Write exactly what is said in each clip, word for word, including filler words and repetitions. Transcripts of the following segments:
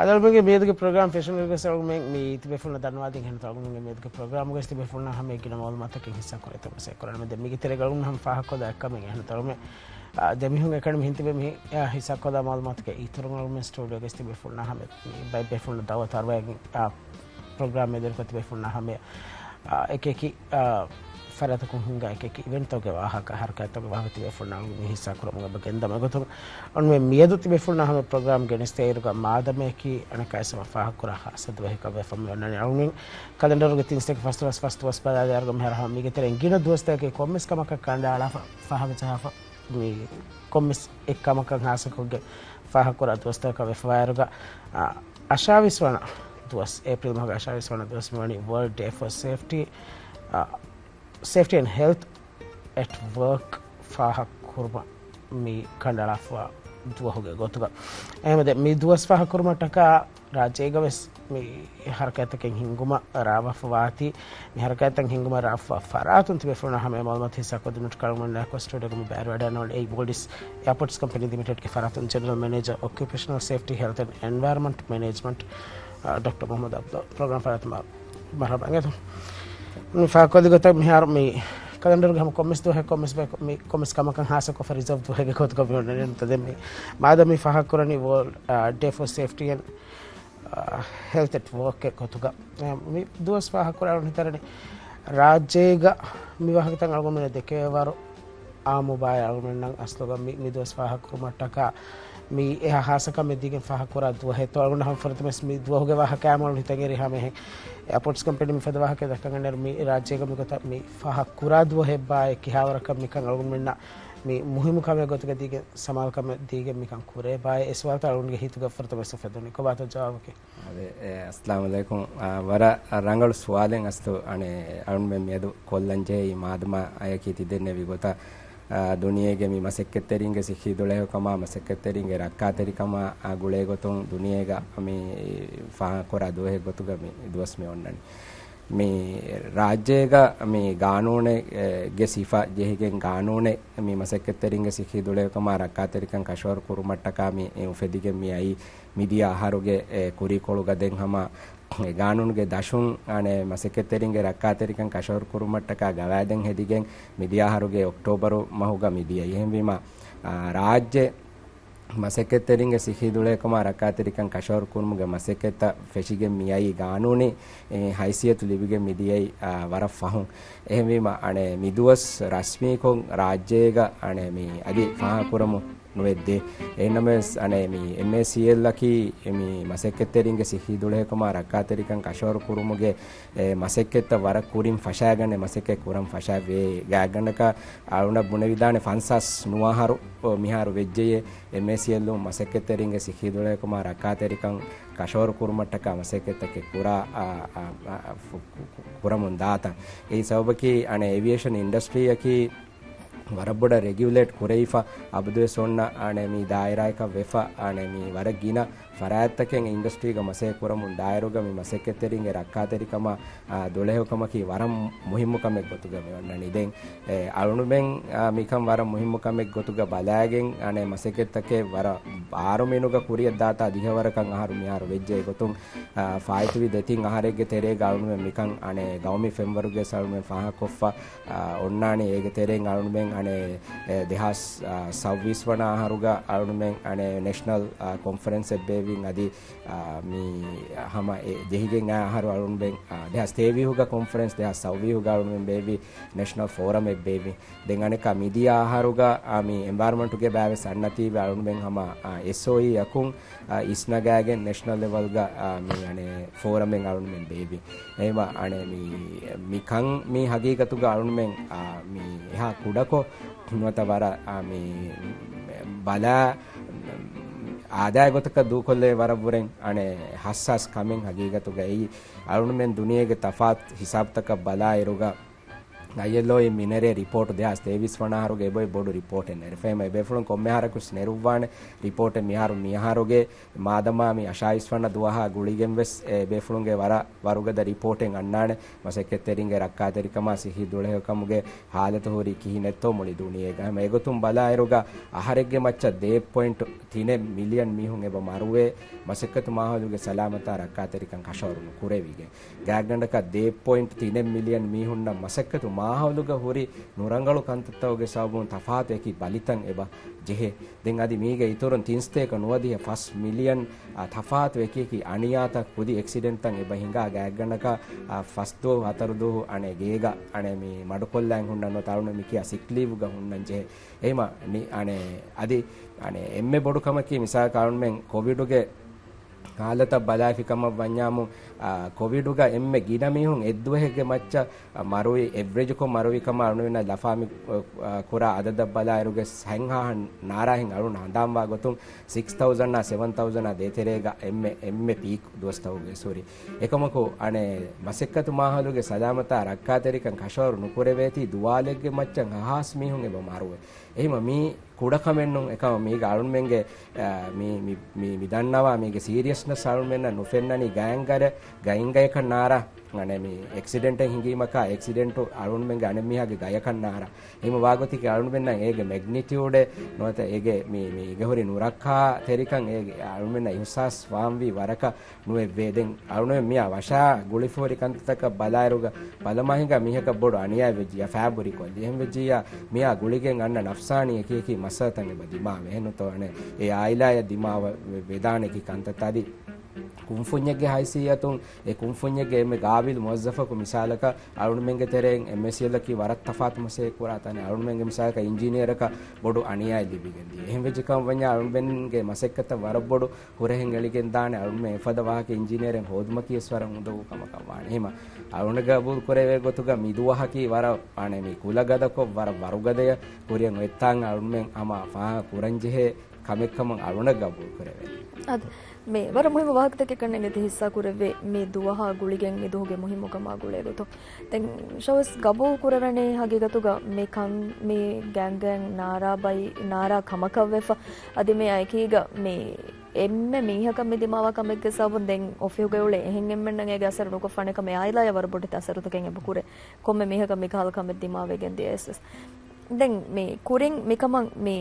އަޅުމެންގެ މިއަދުގެ ޕްރޮގްރާމް ފެށުނުއިރުގަސް އަޅުމެން މި ތިބޭފުޅުންނަށް ދަންނަވާދިން އެހެން އަޅުމެންގެ މިއަދުގެ ޕްރޮގްރާމުގަސް ތިބޭފުޅުންނާ ހަމަ ގިނަ މައުލޫމާތަކެއް ހިއްސާ ކުރޭތޯ މަސައްކަތް ކުރަން. މި ދެ މީގެ ތެރޭގަ އަޅުމެން ހަމަ ފާހަގަކޮށްލާ އެއްކަމެއް އެހެން އަޅުމެން ދެމީހުން އެކަނި މިހިން ތިބޭ މި ހިއްސާކޮށްލާ މައުލޫމާތުގެ އިތުރުން އަޅުމެން ސްޓޫޑިއޯގަސް ތިބޭފުޅުންނާ ހަމަ މި ބައެއް ބޭފުޅުންނަށް ދައުވަތު އަރުވައިގެން ޕްރޮގްރާމް އެދެން ކޮށް ތިބޭފުޅުންނާ ހަމަ އެކި އެކި ފަރާތަކުން ހިންގާ އެކި އެކި އިވެންޓްތަކުގެ ވާހަކަ، ހަރަކާތްތަކުގެ ވާހަކަ ތިބޭފުޅުންނާ މި ހިއްސާ ކުރަމުން އެބަ ގެންދަމާ ގޮތުން އަޅުމެން މިއަދު ތިބޭފުޅުންނާ ހަމަ ޕްރޮގްރާމް ގެނެސްދޭއިރުގަ މާދަމަޔަކީ އަނެއްކާވެސް ފާހަގަކުރާ ހާއްސަ ދުވަހެއްކަމަށް ވެފަ މި އޮންނަނީ. އަޅުމެން ކަލެންޑަރުގެ ތިން ސަތޭކަ ފަސްދޮޅަސް ފަސް ދުވަސް ބަލާލާއިރުގަ މިހާރު ހަމަ މީގެ ތެރެއިން ގިނަ ދުވަސްތަކަކީ ކޮންމެސް ކަމަކަށް ކަނޑައަޅާފަ ފާހަގަ ޖަހާފަ މި ކޮންމެސް އެއްކަމަކަށް ހާއްސަކޮށްގެން ފާހަގަކުރާ ދުވަސްތަކަކަށް ވެފަވާއިރުގަ، އަށާވީސް ވަނަ ދުވަސް، އޭޕްރީލް މަހުގެ އަށާވީސް ވަނަ ދުވަސް މިވަނީ ވަރލްޑް ޑޭ ފޯ ސޭފްޓީ، ސޭފްޓީ އެންޑް ހެލްތް އެޓް ވޯކް ފާހަގަކުރުމަށް މި ކަނޑައަޅާފަ ދުވަހުގެ ގޮތުގަ. އެހެންވެ، މި ދުވަސް ފާހަގަކުރުމަށްޓަކާ ރާއްޖޭގަވެސް މި ހަރަކާތްތަކެއް ހިންގުމަށް ރާވާފަ ވާތީ، މި ހަރަކާތްތައް ހިންގުމަށް ރާވާފަ ފަރާތުން ތިބޭފުޅުންނާ ހަމަ މައުލޫމާތު ހިއްސާކޮށްދިނުމަށްޓަކާ އަޅުގަނޑުމެން ސްޓޫޑިއޯގަ މި ބައިވެރިވެވަޑައިގަންނަވަން އެ އި ބޯޑީސް އެއާޕޯޓްސް ކަމްޕެނީ ލިމިޓެޑްގެ ފަރާތުން ޖެނެރަލް މެނޭޖަރ އޮކިއުޕޭޝަނަލް ސޭފްޓީ ހެލްތް އެންޑް އެންވަޔަރަންމަންޓް މެނޭޖްމަންޓް، އާ، ޑޮކްޓަރ މުޙައްމަދު ޢަބްދުﷲ ޕްރޮގްރާމް ފަރާތުން މަރު-، މަރުޙަބާ އިނގޭތޯ. މި ފާހަގަކޮށްލި ގޮތަށް މިހާރު މި ކަލެންޑަރުގެ ހަމަ ކޮންމެސް ދުވަހެއް ކޮންމެސް ބަޔަކު މި ކޮންމެސް ކަމަކަށް ހާއްސަކޮށްފަ ރިޒާވް ދުވަހެއްގެ ގޮތުގަ މި އޮންނަނީ. ނުވަތަ ދެން މި މާދަމާ މި ފާހަގަކުރަނީ ވަރލްޑް، އާ، ޑޭ ފޯ ސޭފްޓީ އެންޑް، އާ، ހެލްތް އެޓް ވޯކް ގެ ގޮތުގަ. އާ، މި ދުވަސް ފާހަގަކުރާ އަޅުގަނޑު ހިތަށް އަރަނީ ރާއްޖޭގަ މި ވާހަކަތައް އަޅުގަނޑުމެންނަށް ދެކެވޭ ވަރު އާއްމު ބައެއް އަޅުގަނޑުމެންނަށް އަސްލުގަ މި، މި ދުވަސް ފާހަގަކުރުމަށްޓަކާ މި އެހާ ހާއްސަ ކަމެއް ދީގެން ފާހަގަކުރާ ދުވަހެއްތޯ އަޅުގަނޑަށް ހަމަ ފުރަތަމަވެސް މި ދުވަހުގެ ވާހަކަ އަޅުގަނޑު ހިތަށް އެރި ހަމަ އެހެން. އެއާޕޯޓްސް ކަމްޕެނީ މިފަދަ ވާހަކަ ދައްކަން އަންނައިރު މި ރާއްޖޭގަ މިގޮތަށް މި ފާހަގަކުރާ ދުވަހެއްބާއޭ ކިހާވަރަކަށް މިކަން އަޅުގަނޑުމެންނަށް މި މުހިއްމު ކަމެއް ގޮތުގަ ދީގެން ސަމާލުކަމެއް ދީގެން މިކަން ކުރޭބާއޭ އެ ސުވާލުތައް އަޅުގަނޑުގެ ހިތުގަ ފުރަތަމަވެސް އުފެދުނީ. ކޮބާތޯ ޖަވާބަކީ؟ އަދެ، އެ، އައްސަލާމު ޢަލައިކުމް. އާ، ވަރަށް ރަނގަޅު ސުވާލެއް އަސްލު. އަނެއް، އަޅުންމެން މިއަދު ކޮށްލަން ޖެހޭ މާދަމާ އަޔަކީ ތި ދެންނެވި ގޮތަށް، އާ، ދުނިޔޭގެ މި މަސައްކަތްތެރިންގެ ސިއްހީ ދުޅަހެޔޮކަމާ، މަސައްކަތްތެރިންގެ ރައްކާތެރިކަމާ، އާ، ގުޅޭ ގޮތުން ދުނިޔޭގަ މި ފާހަގަކުރާ ދުވަހެއް ގޮތުގަ މި ދުވަސް މި އޮންނަނީ. މި ރާއްޖޭގަ މި ގާނޫނެއް، އެ، ގެ ސިފަ ޖެހިގެން ގާނޫނެއް މި މަސައްކަތްތެރިންގެ ސިއްހީ ދުޅަހެޔޮކަމާ ރައްކާތެރިކަން ކަށަވަރު ކުރުމަށްޓަކާ މި އުފެދިގެން މި އައީ މިދިޔަ އަހަރުގެ، އެ، ކުރީކޮޅުގަ ދެން ހަމަ ގާނޫނުގެ ދަށުން، އަނެއް، މަސައްކަތްތެރިންގެ ރައްކާތެރިކަން ކަށަވަރު ކުރުމަށްޓަކާ ގަވާއިދެއް ހެދިގެން މިދިޔަ އަހަރުގެ އޮކްޓޯބަރު މަހުގަ މި ދިޔަ. އެހެންވީމަ، އާ، ރާއްޖެ މަސައްކަތްތެރިންގެ ސިއްހީ ދުޅަހެޔޮކަމާ ރައްކާތެރިކަން ކަށަވަރު ކުރުމުގެ މަސައްކަތްތައް ފެށިގެން މިއައީ ގާނޫނީ، އެ، ހައިސިއްޔަތު ލިބިގެން މިދިޔައީ، އާ، ވަރަށް ފަހުން. އެހެންވީމަ، އަނެއް، މިދުވަސް ރަސްމީކޮށް ރާއްޖޭގަ، އަނެއް، މި އަދި ފާހަގަކުރަމުން ނުވެއްދޭ. އެހެންނަމަވެސް، އަނެއް، މި އެމްއޭސީއެލްއަކީ މި މަސައްކަތްތެރިންގެ ސިއްހީ ދުޅަހެޔޮކަމާ ރައްކާތެރިކަން ކަށަވަރު ކުރުމުގެ، އެ، މަސައްކަތްތައް ވަރަށް ކުރިން ފަށާގަނެ މަސައްކަތް ކުރަން ފަށާވޭ. ގާތްގަނޑަކަށް އަޅުގަނޑަށް ބުނެވިދާނެ ފަންސާސް ނުވަ އަހަރު މިހާރު ވެއްޖެޔޭ، އެމްއޭސީއެލްއުން މަސައްކަތްތެރިންގެ ސިއްހީ ދުޅަހެޔޮކަމާ ރައްކާތެރިކަން ކަށަވަރު ކުރުމަށްޓަކާ މަސައްކަތްތަކެއް ކުރާ، އާ، އާ، އާ، ފު-، ކު-، ކު-، ކުރަމުން ދާތަން. އެއީ ސަބަބަކީ، އަނެއް، އެވިއޭޝަން އިންޑަސްޓްރީއަކީ ވަރަށް ބޮޑަށް ރެގިއުލޭޓް ކުރެވިފަ، އަބަދުވެސް އޮންނަ، އަނެއް، މި ދާއިރާއަކަށް ވެފަ، އަނެއް، މި ވަރަށް ގިނަ ފަރާތްތަކެއް އިންޑަސްޓްރީގަ މަސައްކަތް ކުރަމުން ދާއިރުގަ މި މަސައްކަތްތެރިންގެ ރައްކާތެރިކަމާ، އާ، ދުޅަހެޔޮކަމަކީ ވަރަށް މުހިއްމު ކަމެއް ގޮތުގަ މި އޮންނަނީ. ދެން، އެ، އަޅުނުމެން، އާ، މިކަން ވަރަށް މުހިއްމު ކަމެއް ގޮތުގަ ބަލާގެން، އަނެއް، މަސައްކަތްތަކެއް ވަރަށް ބާރުމިނުގަ ކުރިއަށް ދާތާ ދިހަވަރަކަށް އަހަރު މިހާރު ވެއްޖެ ގޮތުން، އާ، ފާއިތުވި ދެތިން އަހަރެއްގެ ތެރޭގަ އަޅުނުމެން މިކަން، އަނެއް، ގައުމީ ފެންވަރުގެ އަޅުނުމެން ފާހަގަކޮށްފަ، އާ، އޮންނާނީ. އޭގެ ތެރެއިން އަޅުނުމެން، އަނެއް، އެ، ދެހާސް، އާ، ސައުވީސް ވަނަ އަހަރުގަ އަޅުނުމެން، އަނެއް، ނެޝަނަލް، އާ، ކޮންފަރެންސް އެއްބޭއްވިން އަދި، އާ، މި ހަމަ އެ ޖެހިގެން އައި އަހަރު އަޅުންބެން، އާ، ދެހާސް ތޭވީހުގަ ކޮންފަރެންސް، ދެހާސް ސައުވީހުގަ އަޅުންބެން ބޭއްވި ނެޝަނަލް ފޯރަމް އެއްބޭއްވި. ދެން އަނެއްކާ މިދިޔަ އަހަރުގަ، އާ، މި އެންވަޔަރަންމަންޓުގެ ބާވެސް އަންނަތީވެ އަޅުންބެން ހަމަ، އާ، އެސްއޯއީ އަކުން، އާ، އިސްނަގާގެން ނެޝަނަލް ލެވަލްގަ، އާ، މި އަނެއް ފޯރަމެއް އަޅުންބެން ބޭއްވި. އެހެންވީމަ އަނެއް މި، މިކަން މި ހަގީގަތުގަ އަޅުންމެން، އާ، މި އެހާ ކުޑަކޮށް ނުވަތަ ވަރަށް، އާ، މި ބަލާ އާދައިގެ ގޮތަކަށް ދޫކޮށްލޭ ވަރަށްވުރެން އަނެއް ހައްސާސް ކަމެއް ހަގީގަތުގައި އަޅުންމެން ދުނިޔޭގެ ތަފާތު ހިސާބުތަކަށް ބަލާއިރުގަ އައިއެލްއޯއިން މިނެރޭ ރިޕޯޓް ދެހާސް ތޭވީސް ވަނަ އަހަރުގެ އެބޮތް ބޮޑު ރިޕޯޓެއް ނެރެފައިމަ އެބޭފުޅުން ކޮންމެ އަހަރަކުސް ނެރުއްވާނެ ރިޕޯޓެއް މިހާރު މިއަހަރުގެ މާދަމާ މި އަށާވީސް ވަނަ ދުވަހާ ގުޅިގެން ވެސް އެބޭފުޅުންގެ ވަރަށް ވަރުގަދަ ރިޕޯޓެއް އަންނާނެ. މަސައްކަތްތެރިންގެ ރައްކާތެރިކަމާ ސިއްހީ ދުޅަހެޔޮކަމުގެ ހާލަތު ހުރީ ކިހިނެއްތޯ މުޅި ދުނިޔޭގަ. ހަމަ އެގޮތުން ބަލާއިރުގަ އަހަރެއްގެ މައްޗަށް ދޭއް ޕޮއިންޓް ތިނެއް މިލިއަން މީހުން އެބަ މަރުވޭ މަސައްކަތު މާހައުލުގެ ސަލާމަތާ ރައްކާތެރިކަން ކަށަވަރު ނުކުރެވިގެން. ގާތްގަނޑަކަށް ދޭއް ޕޮއިންޓް ތިނެއް މިލިއަން މީހުންނަށް މަސައްކަތު މާހައުލުގަ ހުރި ނުރަނގަޅު ކަންތައްތަކުގެ ސަބަބުން ތަފާތު އެކި ބަލިތައް އެބަ ޖެހޭ. ދެން އަދި މީގެ އިތުރުން ތިން ސަތޭކަ ނުވަދިހަ ފަސް މިލިއަން އާ، ތަފާތު އެކި އެކި އަނިޔާތައް ކުދި އެކްސިޑެންޓްތައް އެބަ ހިނގާ ގާތްގަނޑަކަށް، އާ، ފަސް ދުވަހު ހަތަރު ދުވަހު އަނެއް ގޭގަ އަނެއް މި މަޑުކޮށްލާން ހުންނަން ނުވަތަ އަޅުން މި ކިޔާ ސިކް ލީވްގަ ހުންނަން ޖެހޭ. އެހެމަ ނި-، އަނެއް އަދި އަނެއް އެންމެ ބޮޑު ކަމަކީ މިސާލަކަށް އަޅުންމެން ކޮވިޑުގެ ހާލަތަށް ބަލާފި ކަމަށް ވަންޏާމު، އާ، ކޮވިޑުގަ އެންމެ ގިނަ މީހުން އެއްދުވަހެއްގެ މައްޗަށް އަ، މަރުވި، އެވްރެޖުކޮށް މަރުވި ކަމަށް އަޅުންނަށް ލަފާ މި، އަ، ކުރާ އަދަދަށް ބަލާއިރުގެ ހަތްހާހަ ނާރާ ހިން އަޅުން ހަނދާންވާ ގޮތުން ސިކްސް ތައުޒަން އާ ސެވަން ތައުޒަން އާ ދޭތެރޭގަ އެންމެ، އެންމެ ޕީކް ދުވަސްތަކުގެ ސޮރީ. އެކަމަކު އަނެއް މަސައްކަތު މާހައުލުގެ ސަލާމަތާ ރައްކާތެރިކަން ކަށަވަރު ނުކުރެވޭތީ ދުވާލެއްގެ މައްޗަށް ހަ ހާސް މީހުން އެބަ މަރުވޭ. އެހެމަ މީ ކުޑަކަމެއް ނޫން. އެކަމަ މީގަ އަޅުންމެންގެ، އަ، މި، މި، މި، މި ދަންނަވާ މީގެ ސީރިއަސްނަސް އަޅުންމެންނަށް ނުފެންނަނީ ގާތްގަރެ، ގައިންގަޔަކަށް ނާރާ، އަނެއް މި އެކްސިޑެންޓެއް ހިނގީމަކާ އެކްސިޑެންޓު އަޅުންމެންގެ އަނެއް މީހާގެ ގަޔަކަށް ނާރާ. އެހެމަ ވާގޮތެކޭ އަޅުންމެންނަށް އޭގެ މެގްނިޓިއުޑެއް ނުވަތަ އޭގެ މި، މި އިގެ ހުރި ނުރައްކާތެރިކަން އޭގެ އަޅުންމެންނަށް އިހުސާސް ވާންވީ ވަރަކަށް ނުވެއްވޭ. ދެން އަޅުން މިއާ ވަށާ ގުޅިފަހުރި ކަންތައްތަކަށް ބަލާއިރުގަ ބަލަމާ ހިނގާ މީހަކަށް ބޮޑު އަނިޔާއެއް ވެއްޖިއްޔާ ފައިބުރި ކޮށްލި. އެހެން ވެއްޖިއްޔާ މިއާ ގުޅިގެން އަންނަ ނަފްސާނީ އެކި އެކި މައްސަލަތައް އެބަ ދިމާވޭ. އެހެންނުތޯ އަނެއް އެ އާއިލާއަށް ދިމާވެ-، ވެ-، ވެދާނެ އެކި ކަންތައްތައް އަދި ކުންފުންޏެއްގެ ހައިސިއްޔަތުން އެ ކުންފުންޏެއްގެ އެންމެ ގާބިލް މުވައްޒަފަކު މިސާލަކަށް އަޅުންމެންގެ ތެރެއިން އެމްއޭސީއެލްއަކީ ވަރަށް ތަފާތު މަސައްކަތް ކުރާ ތަނެއް. އަޅުންމެންގެ މިސާލަކަށް އިންޖިނިއަރަކަށް ބޮޑު އަނިޔާއެއް ލިބިގެން ދިޔަ. އެހެން ވެއްޖެ ކަމަށް ވަންޏާ އަޅުންމެންގެ މަސައްކަތަށް ވަރަށް ބޮޑު ހުރަހެއް އެޅިގެން ދާނެ. އަޅުންމެން އެފަދަ ވާހަކަ އިންޖިނިއަރެއް ހޯދުމަކީ ވެސް ވަރަށް އުނދަގޫ ކަމަކަށް ވާނެ. އެހެމަ އަޅުން ގަބޫލު ކުރެވޭ ގޮތުގަ މި ދުވަހަކީ ވަރަށް އަނެއް މި ކުލަގަދަކޮށް ވަރަށް ވަރުގަދަޔަށް ކުރިއަށް އޮތްތާން އަޅުންމެން ހަމަ ފާހަގަ ކުރަންޖެހޭ ކަމެއްކަމަށް އަޅުނަށް ގަބޫލު ކުރެވޭނެ. އަދި މި ވަރަށް މުހިއްމު ވާހަކަތަކެއް ކަންނޭނގެ ތި ހިއްސާ ކުރެއްވި މި ދުވަހާ ގުޅިގެން މި ދުވަހުގެ މުހިއްމުކަމާ ގުޅޭ ގޮތުން. ދެން ޝަވަސް ގަބޫލު ކުރެވެނީ ހަގީގަތުގަ މި ކަން މި ގާތްގަނޑަކަށް ނާރާ ބައި ނާރާ ކަމަކަށް ވެފަ. އަދި މި އެކީގަ މި އެންމެ މީހަކަށް މި ދިމާވާ ކަމެއްގެ ސަބަބުން ދެން އޮފީހުގަ އުޅޭ އެހެން އެންމެންނަށް އޭގެ އަސަރު ނުކޮށްފާނެ ކަމަށް އާއިލާޔަށް ވަރަށް ބޮޑެތި އަސަރުތަކެއް އެބަ ކުރޭ. ކޮންމެ މީހަކަށް މިކަހަލަ ކަމެއް ދިމާވެގެން ދިޔަސް. ދެން މި ކުރިން މިކަމަށް މި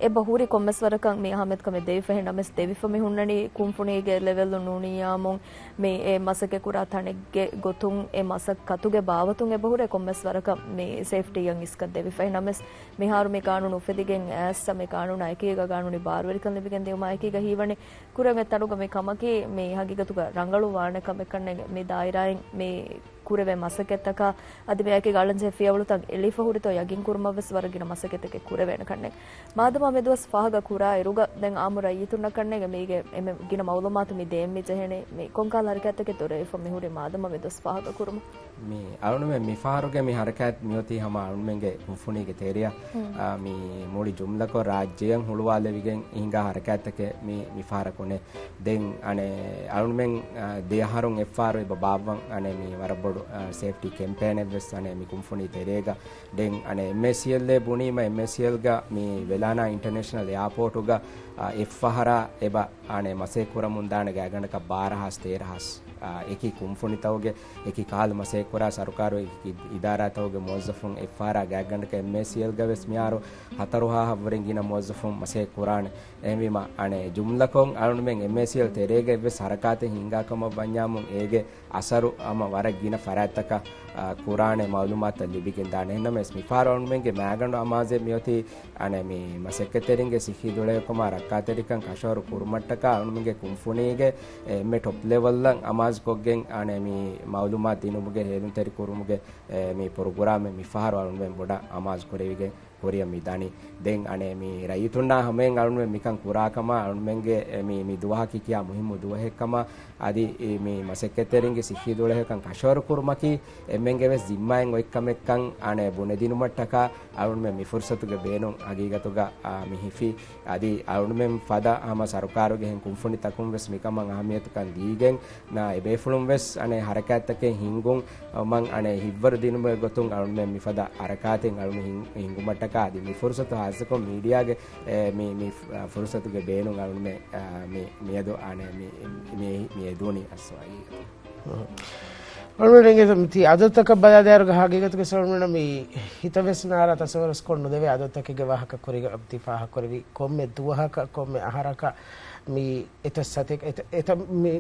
އެބަ ހުރި ކޮންމެސް ވަރަކަށް މި އަހައްމިޔަތުކަމެއް ދެވިފަ އެހެންނަމަސް ދެވިފަ މި ހުންނަނީ ކުންފުނީގެ ލެވެލް ނޫނިއްޔާމުން މި އެ މަސައްކަތް ކުރާ ތަނެއްގެ ގޮތުން އެ މަސައްކަތުގެ ބާވަތުން އެބަ ހުރޭ ކޮންމެސް ވަރަކަށް މި ސޭފްޓީއަށް އިސްކަން ދެވިފަ އެހެންނަމަސް މިހާރު މި ގާނޫނު އުފެދިގެން އައިސް މި ގާނޫނީ ބާރުވެރިކަން ލިބިގެން ދިއުމާ އެކީގަ ހީވަނީ ކުރިއަށް އޮތް ތަނުގަ މި ކަމަކީ މި ހަގީގަތުގަ ރަނގަޅު ވާނެ ކަމެއް ކަންނޭނގެ މި ދާއިރާއިން މި ކުރެވޭ މަސައްކަތްތަކާ އަދި މިއާއެކީގަ އަޅަންޖެހޭ ފިޔަވަޅުތައް އެޅިފަ ހުރިތޯ ޔަގީން ކުރުމަށް ވެސް ވަރަށް ގިނަ މަސައްކަތްތަކެއް ކުރެވޭނެ ކަންނޭނގެ. މާދަމާ މި ދުވަސް ފާހަގަ ކުރާ އިރުގަ ދެން އާއްމު ރައްޔިތުންނަށް ކަންނޭނގެ މީގެ އެންމެ ގިނަ މައުލޫމާތު މި ދޭން މި ޖެހެނީ މި ކޮންކަހަލަ ހަރަކާތްތަކެއްތޯ ރޭވިފަ މި ހުރީ މާދަމާ މި ދުވަސް ފާހަގަ ކުރުމަށް. މި އަޅުންމެން މިފަހަރުގެ މި ހަރަކާތް މިއޮތީ ހަމަ އަޅުންމެންގެ ކުންފުނީގެ ތެރެއަށް، އާ، މި މުޅި ޖުމްލަކޮށް ރާއްޖެއަށް ހުޅުވާލެވިގެން ހިނގާ ހަރަކާތްތަކެއް މި، މި ފަހަރަކު ނެތް. ދެން އަނެއް އަޅުންމެން، އާ، ދެ އަހަރުން އެއްފަހަރު އެބަ ބާއްވަން އަނެއް މި ވަރަށް ބޮޑު، އާ، ސޭފްޓީ ކެމްޕޭނެއް ވެސް އަނެއް މި ކުންފުނީ ތެރޭގަ. ދެން އަނެއް އެމްއޭސީއެލްއޭ ބުނީމަ އެމްއޭސީއެލްގަ މި ވެލާނާ އިންޓަރނޭޝަނަލް އެއާޕޯޓުގަ، އާ، އެއްފަހަރާ އެބަ އަނެއް މަސައްކަތް ކުރަމުން ދާނެ ގާތްގަނޑަކަށް ބާރަ ހާސް ތޭރަ ހާސް، އާ، އެކި ކުންފުނިތަކުގެ އެކި ކަހަލަ މަސައްކަތް ކުރާ ސަރުކާރު އެކި އިދާރާތަކުގެ މުވައްޒަފުން އެއްފަހަރާ ގާތްގަނޑަކަށް އެމްއޭސީއެލްގަ ވެސް މިހާރު ހަތަރު ހާހަށްވުރެން ގިނަ މުވައްޒަފުން މަސައްކަތް ކުރާނެ. އެހެންވީމަ، އަނެއް ޖުމްލަކޮށް އަޅުންމެން އެމްއޭސީއެލް ތެރޭގަ އެއްވެސް ހަރަކާތެއް ހިނގާ ކަމަށް ވަންޏާމުން އޭގެ އަސަރު ހަމަ ވަރަށް ގިނަ ފަރާތްތަކަށް، އާ، ކުރާނެ މައުލޫމާތުތައް ލިބިގެން ދާނެ. އެހެންނަމަވެސް މިފަހަރު އަޅުންމެންގެ މާގަނޑު އަމާޒެއް މިއޮތީ، އަނެއް މި މަސައްކަތްތެރިންގެ ސިއްހީ ދުޅަހެޔޮކަމާ ރައްކާތެރިކަން ކަށަވަރު ކުރުމަށްޓަކާ އަޅުންމެންގެ ކުންފުނީގެ އެންމެ ޓޮޕް ލެވަލްއަށް އަމާޒުކޮށްގެން، އަނެއް މި މައުލޫމާތު ދިނުމުގެ ހޭލުންތެރި ކުރުމުގެ، އެ، މި ޕްރޮގްރާމެއް މިފަހަރު އަޅުންމެން ބޮޑަށް އަމާޒު ކުރެވިގެން ކުރިއަށް މި ދަނީ. ދެން އަނެއް މި ރައްޔިތުންނާ ހަމައިން އަޅުންމެން މިކަން ކުރާ ކަމަށް އަޅުންމެންގެ މި، މި ދުވަހަކީ ކިޔާ މުހިއްމު ދުވަހެއް ކަމަށް އަދި މި މަސައްކަތްތެރިންގެ ސިއްހީ ދުޅަހެއްކަން ކަށަވަރު ކުރުމަކީ އެންމެންގެ ވެސް ޒިންމާއެއް އޮތް ކަމެއްކަން އަނެއް ބުނެދިނުމަށްޓަކާ އަޅުންމެން މި ފުރުސަތުގެ ބޭނުން ހަގީގަތުގަ، އާ، މި ހިފީ. އަދި އަޅުންމެން ފަދަ ހަމަ ސަރުކާރުގެ އެހެން ކުންފުނި ތަކުން ވެސް މިކަމަށް އަހައްމިޔަތުކަން ދީގެން، ނާ، އެބޭފުޅުން ވެސް އަނެއް ހަރަކާތްތަކެއް ހިންގުން، މަން އަނެއް ހިތްވަރު ދިނުމުގެ ގޮތުން އަޅުންމެން މިފަދަ ހަރަކާތެއް އަޅުން ހިން-، ހިންގުމަށްޓަކާ އަދި މި ފުރުސަތު ހާއްސަކޮށް މީޑިއާގެ، އެ، މި، މި ފު-، ފުރުސަތުގެ ބޭނުން އަޅުންމެން، އާ، މި، މިއަދު އަނެއް މި، މި، މި އެދުނީ އަސްވައި. އަޅުމެންގެ މި ތި އަދަދުތަކަށް ބަލާދާއިރުގަ ހަގީގަތުގެ ސަލްމަން މި ހިތަށް ވެސް ނާރާ ތަސައްވަރުވެސް ކޮށް ނުދެވޭ އަދަދުތަކެއްގެ ވާހަކަ ކުރީގަ ތި ފާހަގަކުރެއްވި ކޮންމެ ދުވަހަކަށް ކޮންމެ އަހަރަކަށް މި އެތައް ސަތޭކަ، އެތައް، އެތައް މި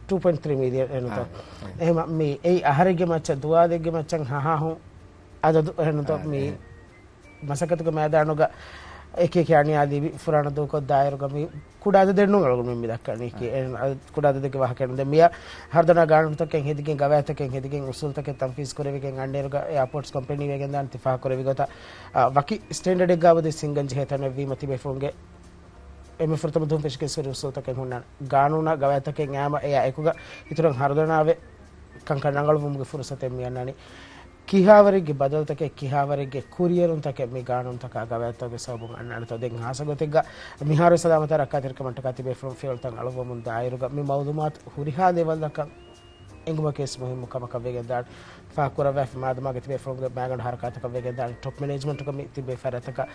ޓޫ ޕޮއިންޓް ތްރީ މިލިއަން އެންނުތޯ؟ އާ، އާ. އެހެމަ މި އެއީ އަހަރެއްގެ މައްޗަށް ދުވާލެއްގެ މައްޗަށް ހަހާހުން އަދަދު އެހެންނުތޯ؟ އާ، މި އެހެން. މަސައްކަތުގެ މައިދާނުގަ އެކި އެކި އަނިޔާ ލިބި ފުރާނަ ދޫކޮށް ދާއިރުގަ މި ކުޑަ އަދަދެއް ނޫން އަޅުގަނޑުމެން މި ދައްކަނީކީ. އާ. އެ އަދަ-، ކުޑަ އަދަދެއްގެ ވާހަކައެއް ނޫން. ދެން މިޔާ ހަރުދަނާ ގާނޫނުތަކެއް ހެދިގެން، ގަވާއިދުތަކެއް ހެދިގެން، އުސޫލުތަކެއް ތަންފީޒު ކުރެވިގެން އަންނައިރުގަ އެއާޕޯޓްސް ކޮމްޕެނީ ވެގެންދާނެ ތި ފާހަގަކުރެއްވި ގޮތަށް، އާ، ވަކި ސްޓޭންޑަޑެއްގަ އަބަދު ހިންގަން ޖެހޭ ތަނެއް ވީމަ ތިބޭފުޅުންގެ އެންމެ ފުރަތަމަ ދުވަހުން ފެށިގެން ހުރި އުސޫލުތަކެއް ހުންނާނެ. ގާނޫނާ ގަވާއިދުތަކެއް އައީމަ އެއާ އެކުގަ އިތުރަށް ހަރުދަނާވެ ކަންކަން ރަނގަޅުވުމުގެ ފުރުސަތެއް މި އަންނަނީ. ކިހާވަރެއްގެ ބަދަލުތަކެއް، ކިހާވަރެއްގެ ކުރިއެރުންތަކެއް މި ގާނޫނުތަކާ ގަވާއިދުތަކުގެ ސަބަބުން އަންނާނެތޯ؟ ދެން ހާއްސަ ގޮތެއްގަ މިހާރު ސަލާމަތާ ރައްކާތެރިކަމަށްޓަކާ ތިބޭފުޅުން ފިޔަވަޅުތައް އަޅުއްވަމުން ދާއިރުގަ މި މައުލޫމާތު ހުރިހާ ލެވެލްއަކަށް އެނގުމަކީ ވެސް މުހިއްމު ކަމަކަށް ވެގެންދާނެ. ފާހަގަކުރައްވާފަ މާދަމާގެ ތިބޭފުޅުންގެ މާގަނޑު ހަރަކާތަކަށް ވެގެންދާނެ ޓޮޕް މެނޭޖްމަންޓުގަ މި ތިބޭ ފަރާތްތަކަށް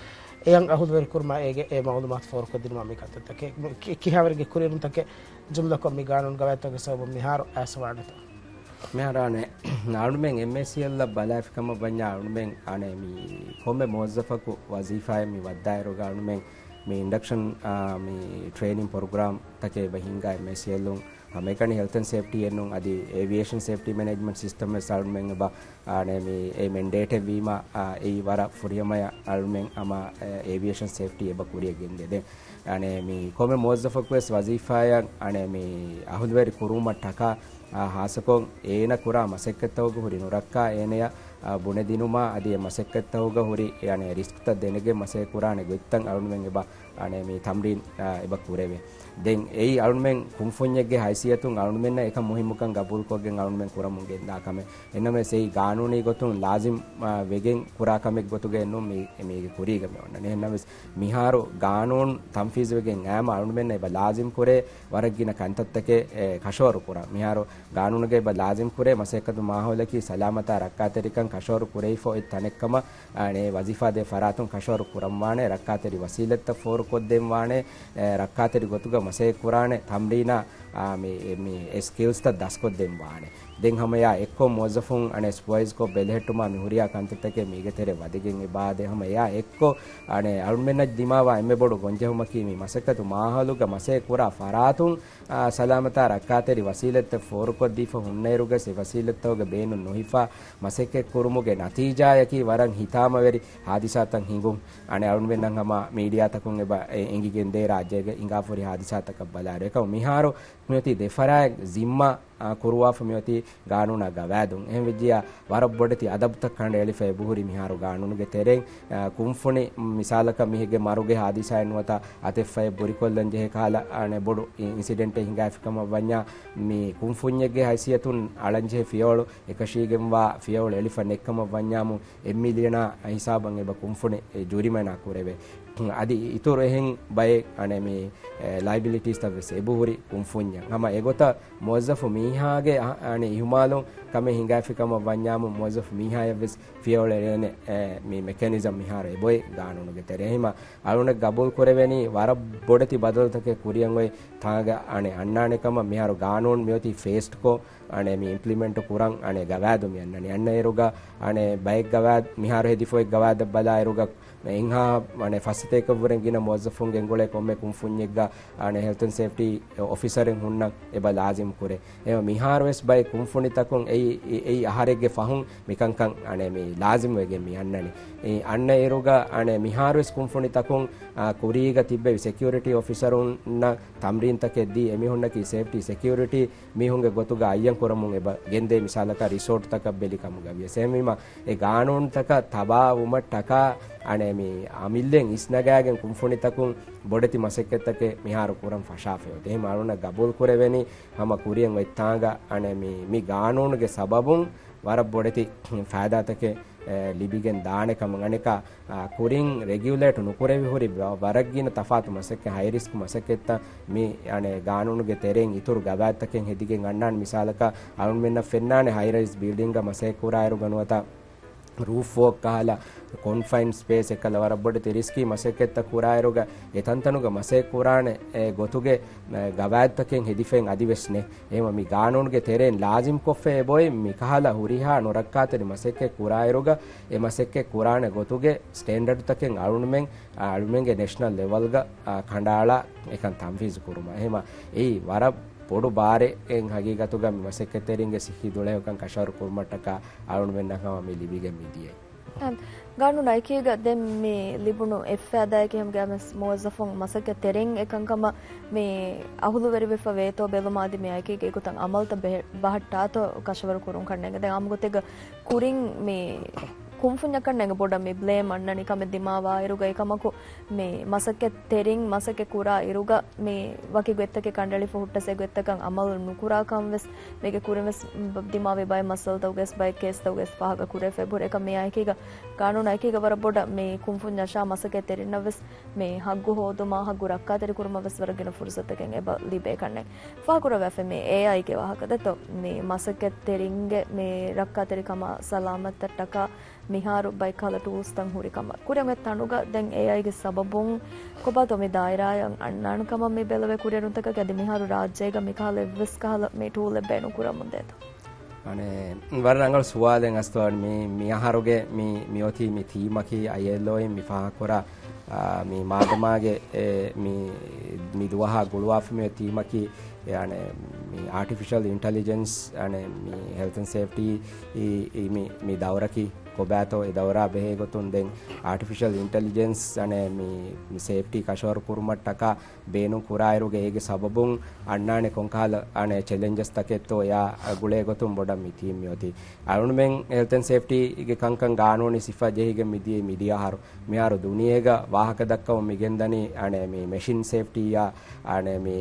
އެޔަށް އަހުލުވެރި ކުރުމާ އޭގެ އެ މައުލޫމާތު ފޯރުކޮށްދިނުމާ މި ކަންތައްތަކެއް. ކި-، ކިހާވަރެއްގެ ކުރިއެރުންތަކެއް ޖުމްލަކޮށް މި ގާނޫނު ގަވާއިދުތަކުގެ ސަބަބުން މިހާރު އައިސްފަވާނެތޯ؟ މިހާރު އަނެއް އަޅުމެން އެމްއޭސީއެލްއަށް ބަލާފިކަމަށް ވަންޏާ އަޅުމެން އަނެއް މި ކޮންމެ މުވައްޒަފަކު ވަޒީފާއެއް މި ވައްދާއިރުގަ އަޅުމެން މި އިންޑަކްޝަން، އާ، މި ޓްރޭނިން ޕްރޮގްރާމް ތަކެއް އެބަ ހިންގާ އެމްއޭސީއެލްއުން ހަމައެކަނި ހެލްތް އެންޑް ސޭފްޓީ އެއްނޫން އަދި އޭވިއޭޝަން ސޭފްޓީ މެނޭޖްމަންޓް ސިސްޓަމް ވެސް އަޅުމެން އެބަ އަނެއް މި އެ މެންޑޭޓެއް ވީމަ، އާ، އެއީ ވަރަށް ފުރިހަމަޔަށް އަޅުމެން ހަމަ، އެ، އޭވިއޭޝަން ސޭފްޓީ އެބަ ކުރިއަށް ގެންދޭ. ދެން އަނެއް މި ކޮންމެ މުވައްޒަފަކު ވެސް ވަޒީފާއަށް އަނެއް މި އަހުލުވެރި ކުރުވުމަށްޓަކާ، އާ، ހާއްސަކޮށް އޭނަ ކުރާ މަސައްކަތްތަކުގަ ހުރި ނުރައްކާ އޭނަޔަށް، އާ، ބުނެދިނުމާ އަދި އެ މަސައްކަތްތަކުގަ ހުރި އަނެއް ރިސްކްތައް ދެނެގެން މަސައްކަތް ކުރާނެ ގޮތްތައް އަޅުމެން އެބަ އަނެއް މި ތަމްރީން، އާ، އެބަ ކުރެވޭ. ދެން އެއީ އަޅުމެން ކުންފުންޏެއްގެ ހައިސިއްޔަތުން އަޅުމެންނަށް އެކަން މުހިއްމުކަން ގަބޫލުކޮށްގެން އަޅުމެން ކުރަމުން ގެންދާ ކަމެއް. އެހެންނަމަވެސް އެއީ ގާނޫނީ ގޮތުން ލާޒިމް، އާ، ވެގެން ކުރާ ކަމެއް ގޮތުގައެއްނޫން މީ، މީގެ ކުރީގަ މި އޮންނަނީ. އެހެންނަމަވެސް މިހާރު ގާނޫނު ތަންފީޒުވެގެން އައީމަ އަޅުމެންނަށް އެބަ ލާޒިމް ކުރޭ ވަރަށް ގިނަ ކަންތައްތަކެއް، އެ، ކަށަވަރު ކުރަން. މިހާރު ގާނޫނުގައި އެބަ ލާޒިމް ކުރޭ މަސައްކަތު މާހައުލަކީ ސަލާމަތާ ރައްކާތެރިކަން ކަށަވަރު ކުރެވިފަ އޮތް ތަނެއްކަމަށް، އަނެއް ވަޒީފާ ދޭ ފަރާތުން ކަށަވަރު ކުރަންވާނެ، ރައްކާތެރި ވަސީލަތްތައް ފޯރުކޮށްދޭން ވާނެ، އެ، ރައްކާތެރި ގޮތުގަ މަސައްކަތް ކުރާނެ، ތަމްރީނާ، އާ، މި، މި ސްކިލްސްތައް ދަސްކޮށްދޭން ވާނެ. ދެން ހަމައެއާ އެއްކޮށް މުވައްޒަފުން އަނެއް ސްޕަވައިޒްކޮށް ބެލެހެއްޓުމާ މި ހުރިހާ ކަންތައްތަކެއް މީގެ ތެރެ ވަދެގެން އެބަ އާދޭ. ހަމައެއާ އެއްކޮށް އަނެއް އަޅުމެންނަށް ދިމާވާ އެންމެ ބޮޑު ގޮންޖެހުމަކީ މި މަސައްކަތު މާހައުލުގަ މަސައްކަތް ކުރާ ފަރާތުން، އާ، ސަލާމަތާ ރައްކާތެރި ވަސީލަތްތައް ފޯރުކޮށްދީފަ ހުންނައިރުގަސް އެ ވަސީލަތްތަކުގެ ބޭނުން ނުހިފާ މަސައްކަތް ކުރުމުގެ ނަތީޖާޔަކީ ވަރަށް ހިތާމަވެރި ހާދިސާތައް ހިނގުން. އަނެއް އަޅުމެންނަށް ހަމަ މީޑިއާތަކުން އެބަ އެ އެނގިގެންދޭ ރާއްޖޭގަ ހިނގާފަ ހުރި ހާދިސާތަކަށް ބަލާއިރު. އެކަމު މިހާރު މިއޮތީ ދެފަރާތް ޒިންމާ، އާ، ކުރުވާފަ މިއޮތީ ގާނޫނާ ގަވާއިދުން. އެހެންވެއްޖިއްޔާ ވަރަށް ބޮޑެތި އަދަބުތައް ކަނޑައެޅިފަ އެބަހުރި މިހާރު ގާނޫނުގެ ތެރެއިން، އާ، ކުންފުނި މިސާލަކަށް މީހެއްގެ މަރުގެ ހާދިސާއެއް ނުވަތަ އަތެއްފައެއް ބުރިކޮށްލަން ޖެހޭ ކަހަލަ، އަނެއް ބޮޑު އި-، އިންސިޑެންޓެއް ހިނގާފިކަމަށް ވަންޏާ މި ކުންފުންޏެއްގެ ހައިސިއްޔަތުން އަޅަންޖެހޭ ފިޔަވަޅު އެކަށީގެންވާ ފިޔަވަޅު އެޅިފަ ނެއްކަމަށް ވަންޏާމު އެއް މިލިއަނާ ހިސާބަށް އެބަ ކުންފުނި ޖުރިމަނާ ކުރެވޭ. އަދި އިތުރު އެހެން ބައެއް އަނެއް މި، އެ، ލައިބިލިޓީސްތައް ވެސް އެބަހުރި ކުންފުންޏަށް. ހަމަ އެގޮތަށް މުވައްޒަފު މީހާގެ އަ-، އަނެއް އިހުމާލުން ކަމެއް ހިނގާފިކަމަށް ވަންޏާމު މުވައްޒަފު މީހާޔަށް ވެސް ފިޔަވަޅު އެޅޭނެ، އެ، މި މެކެނިޒަމް މިހާރު އެބައޮތް ގާނޫނުގެ ތެރޭ. އެހިމަ އަޅުނެއް ގަބޫލު ކުރެވެނީ ވަރަށް ބޮޑެތި ބަދަލުތަކެއް ކުރިއަށް އޮތް ތާގަ އަނެއް އަންނާނެ ކަމަށް. މިހާރު ގާނޫނު މިއޮތީ ފޭސްޑްކޮށް، އަނެއް މި އިމްޕްލިމެންޓު ކުރަން އަނެއް ގަވާއިދު މި އަންނަނީ. އަންނައިރުގަ އަނެއް ބައެއް ގަވާއިދު މިހާރު ހެދިފަ އޮތް ގަވާއިދަށް ބަލާއިރުގަ އެހާ އަނެއް ފައްސަތޭކައަށްވުރެން ގިނަ މުވައްޒަފުން ގެންގުޅޭ ކޮންމެ ކުންފުންޏެއްގަ އަނެއް ހެލްތް އެންޑް ސޭފްޓީ އޮފިސަރެއް ހުންނަން އެބަ ލާޒިމް ކުރޭ. އެހެން މިހާރު ވެސް ބައެއް ކުންފުނިތަކުން އެއީ، އެ-، އެއީ އަހަރެއްގެ ފަހުން މިކަންކަން އަނެއް މި ލާޒިމް ވެގެން މި އަންނަނީ. އެ އަންނައިރުގަ އަނެއް މިހާރު ވެސް ކުންފުނިތަކުން، އާ، ކުރީގަ ތިއްބެވި ސެކިއުރިޓީ އޮފިސަރުންނަށް ތަމްރީންތަކެއް ދީ، އެމީހުންނަކީ ސޭފްޓީ ސެކިއުރިޓީ މީހުންގެ ގޮތުގަ އައްޔަން ކުރަމުން އެބަ ގެންދޭ މިސާލަކަށް ރިސޯޓްތަކަށް ބެލި ކަމުގަ ވިޔަސް. އެހެންވީމަ އެ ގާނޫނުތަކަށް ތަބާވުމަށްޓަކާ އަނެ މި އަމިއްލައިން އިސްނަގާގެން ކުންފުނިތަކުން ބޮޑެތި މަސައްކަތްތަކެއް މިހާރު ކުރަން ފަށާފައި އޮތީ. އެހެން އަޅުނަށް ގަބޫލު ކުރެވެނީ ހަމަ ކުރިއަށް އޮތްތާނގަ އަނެ މި، މި ގާނޫނުގެ ސަބަބުން ވަރަށް ބޮޑެތި ފައިދާތަކެއް، އެ، ލިބިގެން ދާނެ ކަމަށް. އަނެކާ، އާ، ކުރިން ރެގިއުލޭޓް ނުކުރެވި ހުރި ވަ-، ވަރަށް ގިނަ ތަފާތު މަސައްކަތް، ހައި ރިސްކް މަސައްކަތްތައް މި، އަނެ، ގާނޫނުގެ ތެރެއިން އިތުރު ގަވާއިދުތަކެއް ހެދިގެން އަންނާނެ. މިސާލަކަށް އަޅުންމެންނަށް ފެންނާނެ ހައި ރައިޒް ބިލްޑިންގ މަސައްކަތް ކުރާއިރުގަ ނުވަތަ ރޫފް ވޯކް ކަހަލަ ކޮންފައިންޑް ސްޕޭސް އެކަލަ ވަރަށް ބޮޑެތި ރިސްކީ މަސައްކަތްތައް ކުރާއިރުގަ އެ ތަންތަނުގަ މަސައްކަތް ކުރާނެ އެ ގޮތުގެ، އެ، ގަވާއިދުތަކެއް ހެދިފައި އަދިވެސް ނެ. އެހެންވީމަ މި ގާނޫނުގެ ތެރެއިން ލާޒިމް ކޮށްފައި އެބައޮތް މިކަހަލަ ހުރިހާ ނުރައްކާތެރި މަސައްކަތް ކުރާއިރުގަ އެ މަސައްކަތް ކުރާނެ ގޮތުގެ ސްޓޭންޑަޑްތަކެއް އަޅުންމެން، އަޅުމެންގެ ނޭޝަނަލް ލެވަލްގަ، އާ، ކަނޑައަޅާ އެކަން ތަންފީޒު ކުރުމަށް. އެހެންވީމަ އެއީ ވަރަށް ބޮޑު ބާރެއް ހަގީގަތުގަ މި މަސައްކަތްތެރިންގެ ސިއްހީ ދުޅަހެޔޮކަން ކަށަވަރު ކުރުމަށްޓަކާ އަޅުންމެންނަށް ހަމަ މި ލިބިގެން މިދިޔައީ. އަން، ގާނޫނާ އެކީގަ ދެން މި ލިބުނު އެއް ފައިދާއަކީ ހަމަ ގައިމުވެސް މުވައްޒަފުން މަސައްކަތް ތެރެއިން އެކަންކަމަށް މި އަހުލުވެރިވެފަ ވޭތޯ ބެލުމާ އަދި މި އެކީގަ އެގޮތަށް އަމަލުތައް ބެހެ-، ބަހައްޓާތޯ ކަށަވަރު ކުރުން ކަންނޭނގެ. ދެން އާއްމު ގޮތެއްގަ ކުރިން މި ކުންފުންޏަކަށްނޭނގެ ބޮޑަށް މި ބްލޭމް އަންނަނީ ކަމެއް ދިމާވާއިރުގަ އެކަމަކު މި މަސައްކަތް ތެރިން މަސައްކަތް ކުރާ އިރުގަ މި ވަކި ގޮތްތަކެއް ކަނޑައެޅިފަ ހުއްޓަސް އެ ގޮތްތަކަށް އަމަލު ނުކުރާ ކަން ވެސް މީގެ ކުރިން ވެސް ދިމާވި ބައެއް މައްސަލަތައް ވެސް ބައެއް ކޭސްތައް ވެސް ފާހަގަ ކުރެވިފަ އެބަހުރި. އެކަމް މިއާ އެކީގަ ގާނޫނާ އެކީގަ ވަރަށް ބޮޑަށް މި ކުންފުންޏަށާ މަސައްކަތް ތެރިންނަށް ވެސް މި ހައްގު ހޯދުމާ ހައްގު ރައްކާތެރި ކުރުމަށް ވެސް ވަރަށް ގިނަ ފުރުސަތުތަކެއް އެބަ ލިބޭ ކަންނޭނގެ. ފާހަގަކުރައްވާފައި މި އޭއައިގެ ވާހަކަ ދެއްތޯ؟ މި މަސައްކަތް ތެރިންގެ މި ރައްކާތެރިކަމާ ސަލާމަތްތައްޓަކާ މިހާރު ބައެއްކަހަލަ ޓޫލްސްތައް ހުރި ކަމަށް. ކުރިއަށް އޮތް ތަނުގަ ދެން އޭއައިގެ ސަބަބުން ކޮބާތޯ މި ދާއިރާއަށް އަންނާނެ ކަމަށް މި ބެލެވޭ ކުރިއެރުންތަކަކީ އަދި މިހާރު ރާއްޖޭގަ މިކަހަލަ އެއްވެސް ކަހަލަ މި ޓޫލެއް ބޭނުން ކުރަމުން ދޭތޯ؟ އަނެ، ވަރަށް ރަނގަޅު ސުވާލެއް އަސްތުވާން. މި، މި އަހަރުގެ މި، މި އޮތީ މި ތީމަކީ އައިއެލްއޯއިން މި ފާހަގަކުރާ، އާ، މި މާދަމާގެ، އެ، މި، މި ދުވަހާ ގުޅުވާފަ މި ތީމަކީ، އެ، އަނެ، މި އާޓިފިޝަލް އިންޓެލިޖެންސް، އަނެ، މި ހެލްތް އެންޑް ސޭފްޓީ، އީ، އީ، މި، މި ދައުރަކީ ކޮބާތޯ އެ ދައުރާ ބެހޭ ގޮތުން ދެން އާޓިފިޝަލް އިންޓެލިޖެންސް، އަނެ، މި، މި ސޭފްޓީ ކަށަވަރު ކުރުމަށްޓަކާ ބޭނުން ކުރާއިރުގަ އޭގެ ސަބަބުން އަންނާނެ ކޮންކަހަލަ، އަނެ، ޗެލެންޖަސް ތަކެއްތޯ އެއާ ގުޅޭ ގޮތުން ބޮޑަށް މި ތީމް މިއޮތީ. އަޅުންމެން ހެލްތް އެންޑް ސޭފްޓީގެ ކަންކަން ގާނޫނީ ސިފަ ޖެހިގެން މިދިޔަ މިދިޔަ އަހަރު. މިހާރު ދުނިޔޭގަ ވާހަކަ ދައްކަމުން މިގެންދަނީ، އަނެ، މި މެޝިން ސޭފްޓީއާ، އަނެ، މި،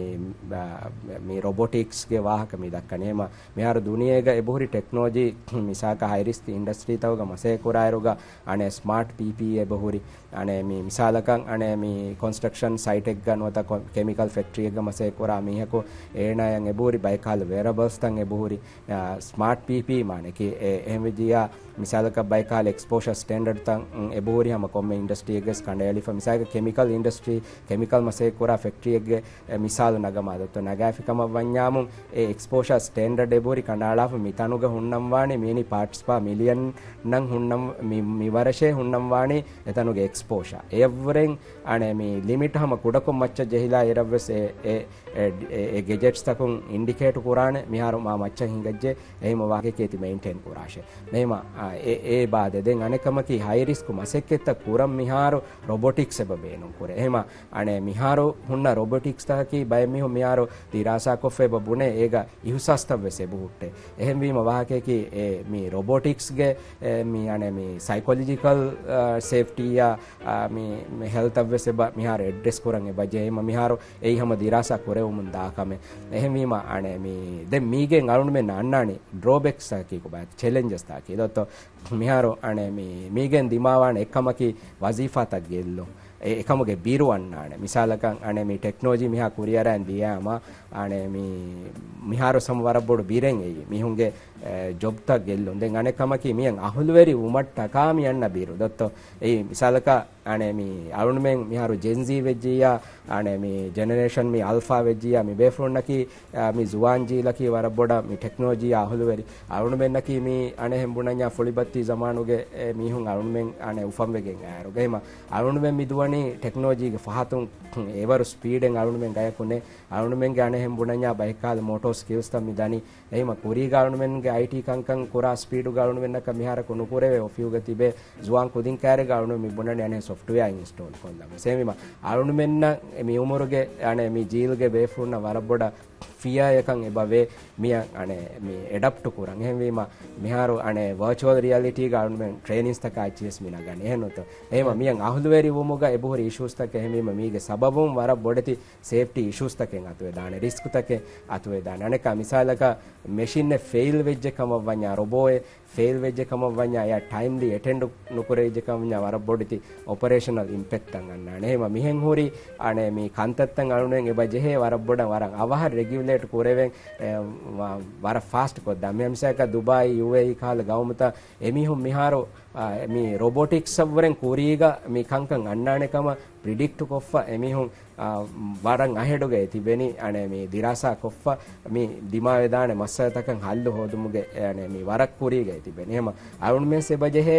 މި ރޮބޮޓިކްސްގެ ވާހަކަ މި ދައްކަނީ. އެހެންވީމަ މިހާރު ދުނިޔޭގަ އެބަހުރި ޓެކްނޮލޮޖީ މިސާލަކަށް ހައި ރިސްކް އިންޑަސްޓްރީތަކުގަ މަސައްކަތް ކުރާއިރުގަ އަނެ ސްމާޓް ޕީޕީއީ އެބަހުރި. އަނެ މި މިސާލަކަށް އަނެ މި ކޮންސްޓްރަކްޝަން ސައިޓެއްގަ ނުވަތަ ކޮ-، ކެމިކަލް ފެކްޓްރީއެއްގަ މަސައްކަތް ކުރާ މީހަކު އޭނާޔަށް އެބަހުރި ބައެއްކަހަލަ ވެއަރަބަލްސްތައް އެބަހުރި. އާ، ސްމާޓް ޕީޕީއީ މާނައަކީ އެ-، އެހެންވެއްޖިއްޔާ މިސާލަކަށް ބައެއްކަހަލަ އެކްސްޕޯޝަ ސްޓޭންޑަޑްތައް، އުން، އެބަހުރި ހަމަ ކޮންމެ އިންޑަސްޓްރީއެއްގަސް ކަނޑައެޅިފަ. މިސާލަކަށް ކެމިކަލް އިންޑަސްޓްރީ، ކެމިކަލް މަސައްކަތް ކުރާ ފެކްޓްރީއެއްގެ އެ މިސާލު ނަގަމާ ދޮއްތޯ ނަގާފި ކަމަށް ވަންޏާމު، އެ އެކްސްޕޯޝާ ސްޓޭންޑަޑް އެބަހުރި ކަނޑައަޅާފަ މިތަނުގަ ހުންނަންވާނީ މިނި ޕާޓްސް ޕާ މިލިއަން ނަން ހުންނަން، މި، މި ވަރަށޭ ހުންނަންވާނީ އެތަނުގެ އެކްސްޕޯޝާ. އެއަށްވުރެން އަނެ މި ލިމިޓް ހަމަ ކުޑަކޮށް މައްޗަށް ޖެހިލާ އިރަށްވެސް އެ، އެ، އެ، އެ، އެ ގެޖެޓްސް ތަކުން އިންޑިކޭޓް ކުރާނެ މިހާރު މާ މައްޗަށް ހިނގައްޖެ. އެހެންވީމަ ވާހަކައަކީ ތި މެއިންޓެއިން ކުރާށޭ. އެހެންވީމަ، އާ، އެ، އެ ބާދެ. ދެން އަނެއް ކަމަކީ ހައި ރިސްކް މަސައްކަތްތައް ކުރަން މިހާރު ރޮބޮޓިކްސް އެބަ ބޭނުން ކުރޭ. އެހެންވީމަ އަނެ މިހާރު ހުންނަ ރޮބޮޓިކްސް ތަކަކީ ބައެއް މީހުން މިހާރު ދިރާސާކޮށްފަ އެބަ ބުނޭ އޭގަ އިހުސާސްތައް ވެސް އެބަ ހުއްޓޭ. އެހެންވީމަ ވާހަކައަކީ އެ މި ރޮބޮޓިކްސްގެ އެ މި އަނެ މި ސައިކޮލޮޖިކަލް، އާ، ސޭފްޓީއާ، އާ، މި، މި ހެލްތަށް ވެސް އެބަ މިހާރު އެޑްރެސް ކުރަން އެބަ ޖެހޭ. އެހެންވީމަ މިހާރު އެއީ ހަމަ ދިރާސާ ކުރެވެމުން ދާ ކަމެއް. އެހެންވީމަ އަނެ މި ދެން މީގެން އަޅުންމެން އަންނާނީ ޑްރޯބެކްސް ތަކަކީ ކޮބާތޯ، ޗެލެންޖަސް ތަކަކީ ދޮއްތޯ. މިހާރު އަނެ މި، މީގެން ދިމާވާނެ އެއްކަމަކީ ވަޒީފާތައް ގެއްލުން. އެ، އެކަމުގެ ބިރު އަންނާނެ. މިސާލަކަށް އަނެ މި ޓެކްނޮލޮޖީ މިހާ ކުރިއަރަން ދިޔާމަ، އަނެ މި، މިހާރު ހަމަ ވަރަށް ބޮޑު ބިރެއް އެއީ މީހުންގެ، އެ، ޖޮބްތައް ގެއްލުން. ދެން އަނެއް ކަމަކީ މިއަން އަހުލުވެރި ވުމަށްޓަކާ މި އަންނަ ބިރު ދޮއްތޯ. އެއީ މިސާލަކަށް އަނެ މި އަޅުންމެން މިހާރު ޖެންޒީ ވެއްޖިއްޔާ، އަނެ މި ޖެނެރޭޝަން މި އަލްފާ ވެއްޖިއްޔާ، މި ބޭފުޅުންނަކީ އާ، މި ޒުވާން ޖީލަކީ ވަރަށް ބޮޑަށް މި ޓެކްނޮލޮޖީއާ އަހުލުވެރި. އަޅުންމެންނަކީ މި އަނެއްހެން ބުނަންޏާ ފުޅިބައްތި ޒަމާނުގެ، އެ، މީހުން އަޅުންމެން އަނެއް އުފަންވެގެން އައިއިރު. އެހެންވީމަ އަޅުންމެން މި ދުވަނީ ޓެކްނޮލޮޖީގެ ފަހަތުން އެވަރު ސްޕީޑެއް އަޅުންމެން ގަޔަކު ނެތް. އަޅުންމެންގެ އަނެއްހެން ބުނަންޏާ ބައެއްކަހަލަ މޯޓޯ ސްކިލްސްތައް މި ދަނީ. އެހެންވީމަ ކުރީގަ އަޅުންމެންގެ އައިޓީ ކަންކަން ކުރާ ސްޕީޑުގަ އަޅުންމެންނަކަށް މިހާރަކު ނުކުރެވޭ. އޮފީހުގަ ތިބޭ ޒުވާން ކުދިން ކައިރީގަ އަޅުން މި ބުނަނީ އަނެއް ސޮ ސޮފްޓްވެއާ އިންސްޓޯލް ކޮށްލަމުން. އެހެންވީމަ، އަޅުންމެންނަށް މި އުމުރުގެ، އަނެ، މި ޖީލްގެ ބޭފުޅުންނަށް ވަރަށް ބޮޑަށް ފިޔާއަކަށް އެބަވޭ މިއަށް، އަނެ، މި އެޑަޕްޓު ކުރަން. އެހެންވީމަ، މިހާރު، އަނެ، ވަރޗުއަލް ރިއަލިޓީގަ އަޅުންމެން ޓްރޭނިންސްތަކާ އެއްޗިޔަސް މި ނަގަނީ. އެހެންނުތޯ؟ އެހެމަ، މިއަށް އަހުލުވެރިވުމުގަ އެބަހުރި އިޝޫސްތަކެއް، އެހެންވީމަ، މީގެ ސަބަބުން ވަރަށް ބޮޑެތި ސޭފްޓީ އިޝޫސްތަކެއް އަތުވެދާނެ، ރިސްކްތަކެއް އަތުވެދާނެ. އަނެއްކާ މިސާލަކަށް، މެޝިނެއް ފެއިލް ވެއްޖެ ކަމަށް ވަންޏާ، ރޮބޯއެއް ފެއިލް ވެއްޖެ ކަމަށް ވަންޏާ، އެއަށް ޓައިމްލީ އެޓެންޑް ނުކުރެވިއްޖެ ކަމަށް ވަންޏާ، ވަރަށް ބޮޑެތި އޮޕަރޭޝަނަލް އިމްޕެކްޓްތައް އަންނާނެ. އެހެމަ މިހެން ހުރި، އަނެ، މި ކަންތައްތައް އަޅުން އެބަ ޖެހޭ ވަރަށް ބޮޑަށް ވަރަށް އަވަހަށް ރެގިއުލޭޓް ކުރެވެން، އެ، ވަ-، ވަރަށް ފާސްޓް ކޮށްދާ. މި މިސާލަކަށް ދުބާއީ، ޔޫއޭއީ ކަހަލަ ގައުމުތައް އެމީހުން މިހާރު، އާ، މި ރޮބޮޓިކްސަށްވުރެން ކުރީގަ މި ކަންކަން އަންނާނެ ކަމަށް ޕްރިޑިކްޓް ކޮށްފަ އެމީހުން އާ، ވަރަށް އަހެޑުގައި ތިބެނީ، އަނެ، މި ދިރާސާ ކޮށްފަ މި ދިމާވެދާނެ މައްސަލަތަކަށް ހައްލު ހޯދުމުގެ، އަނެ، މި ވަރަށް ކުރީގައި ތިބެނީ. އެހެމަ އަޅުންމެން އެބަ ޖެހޭ،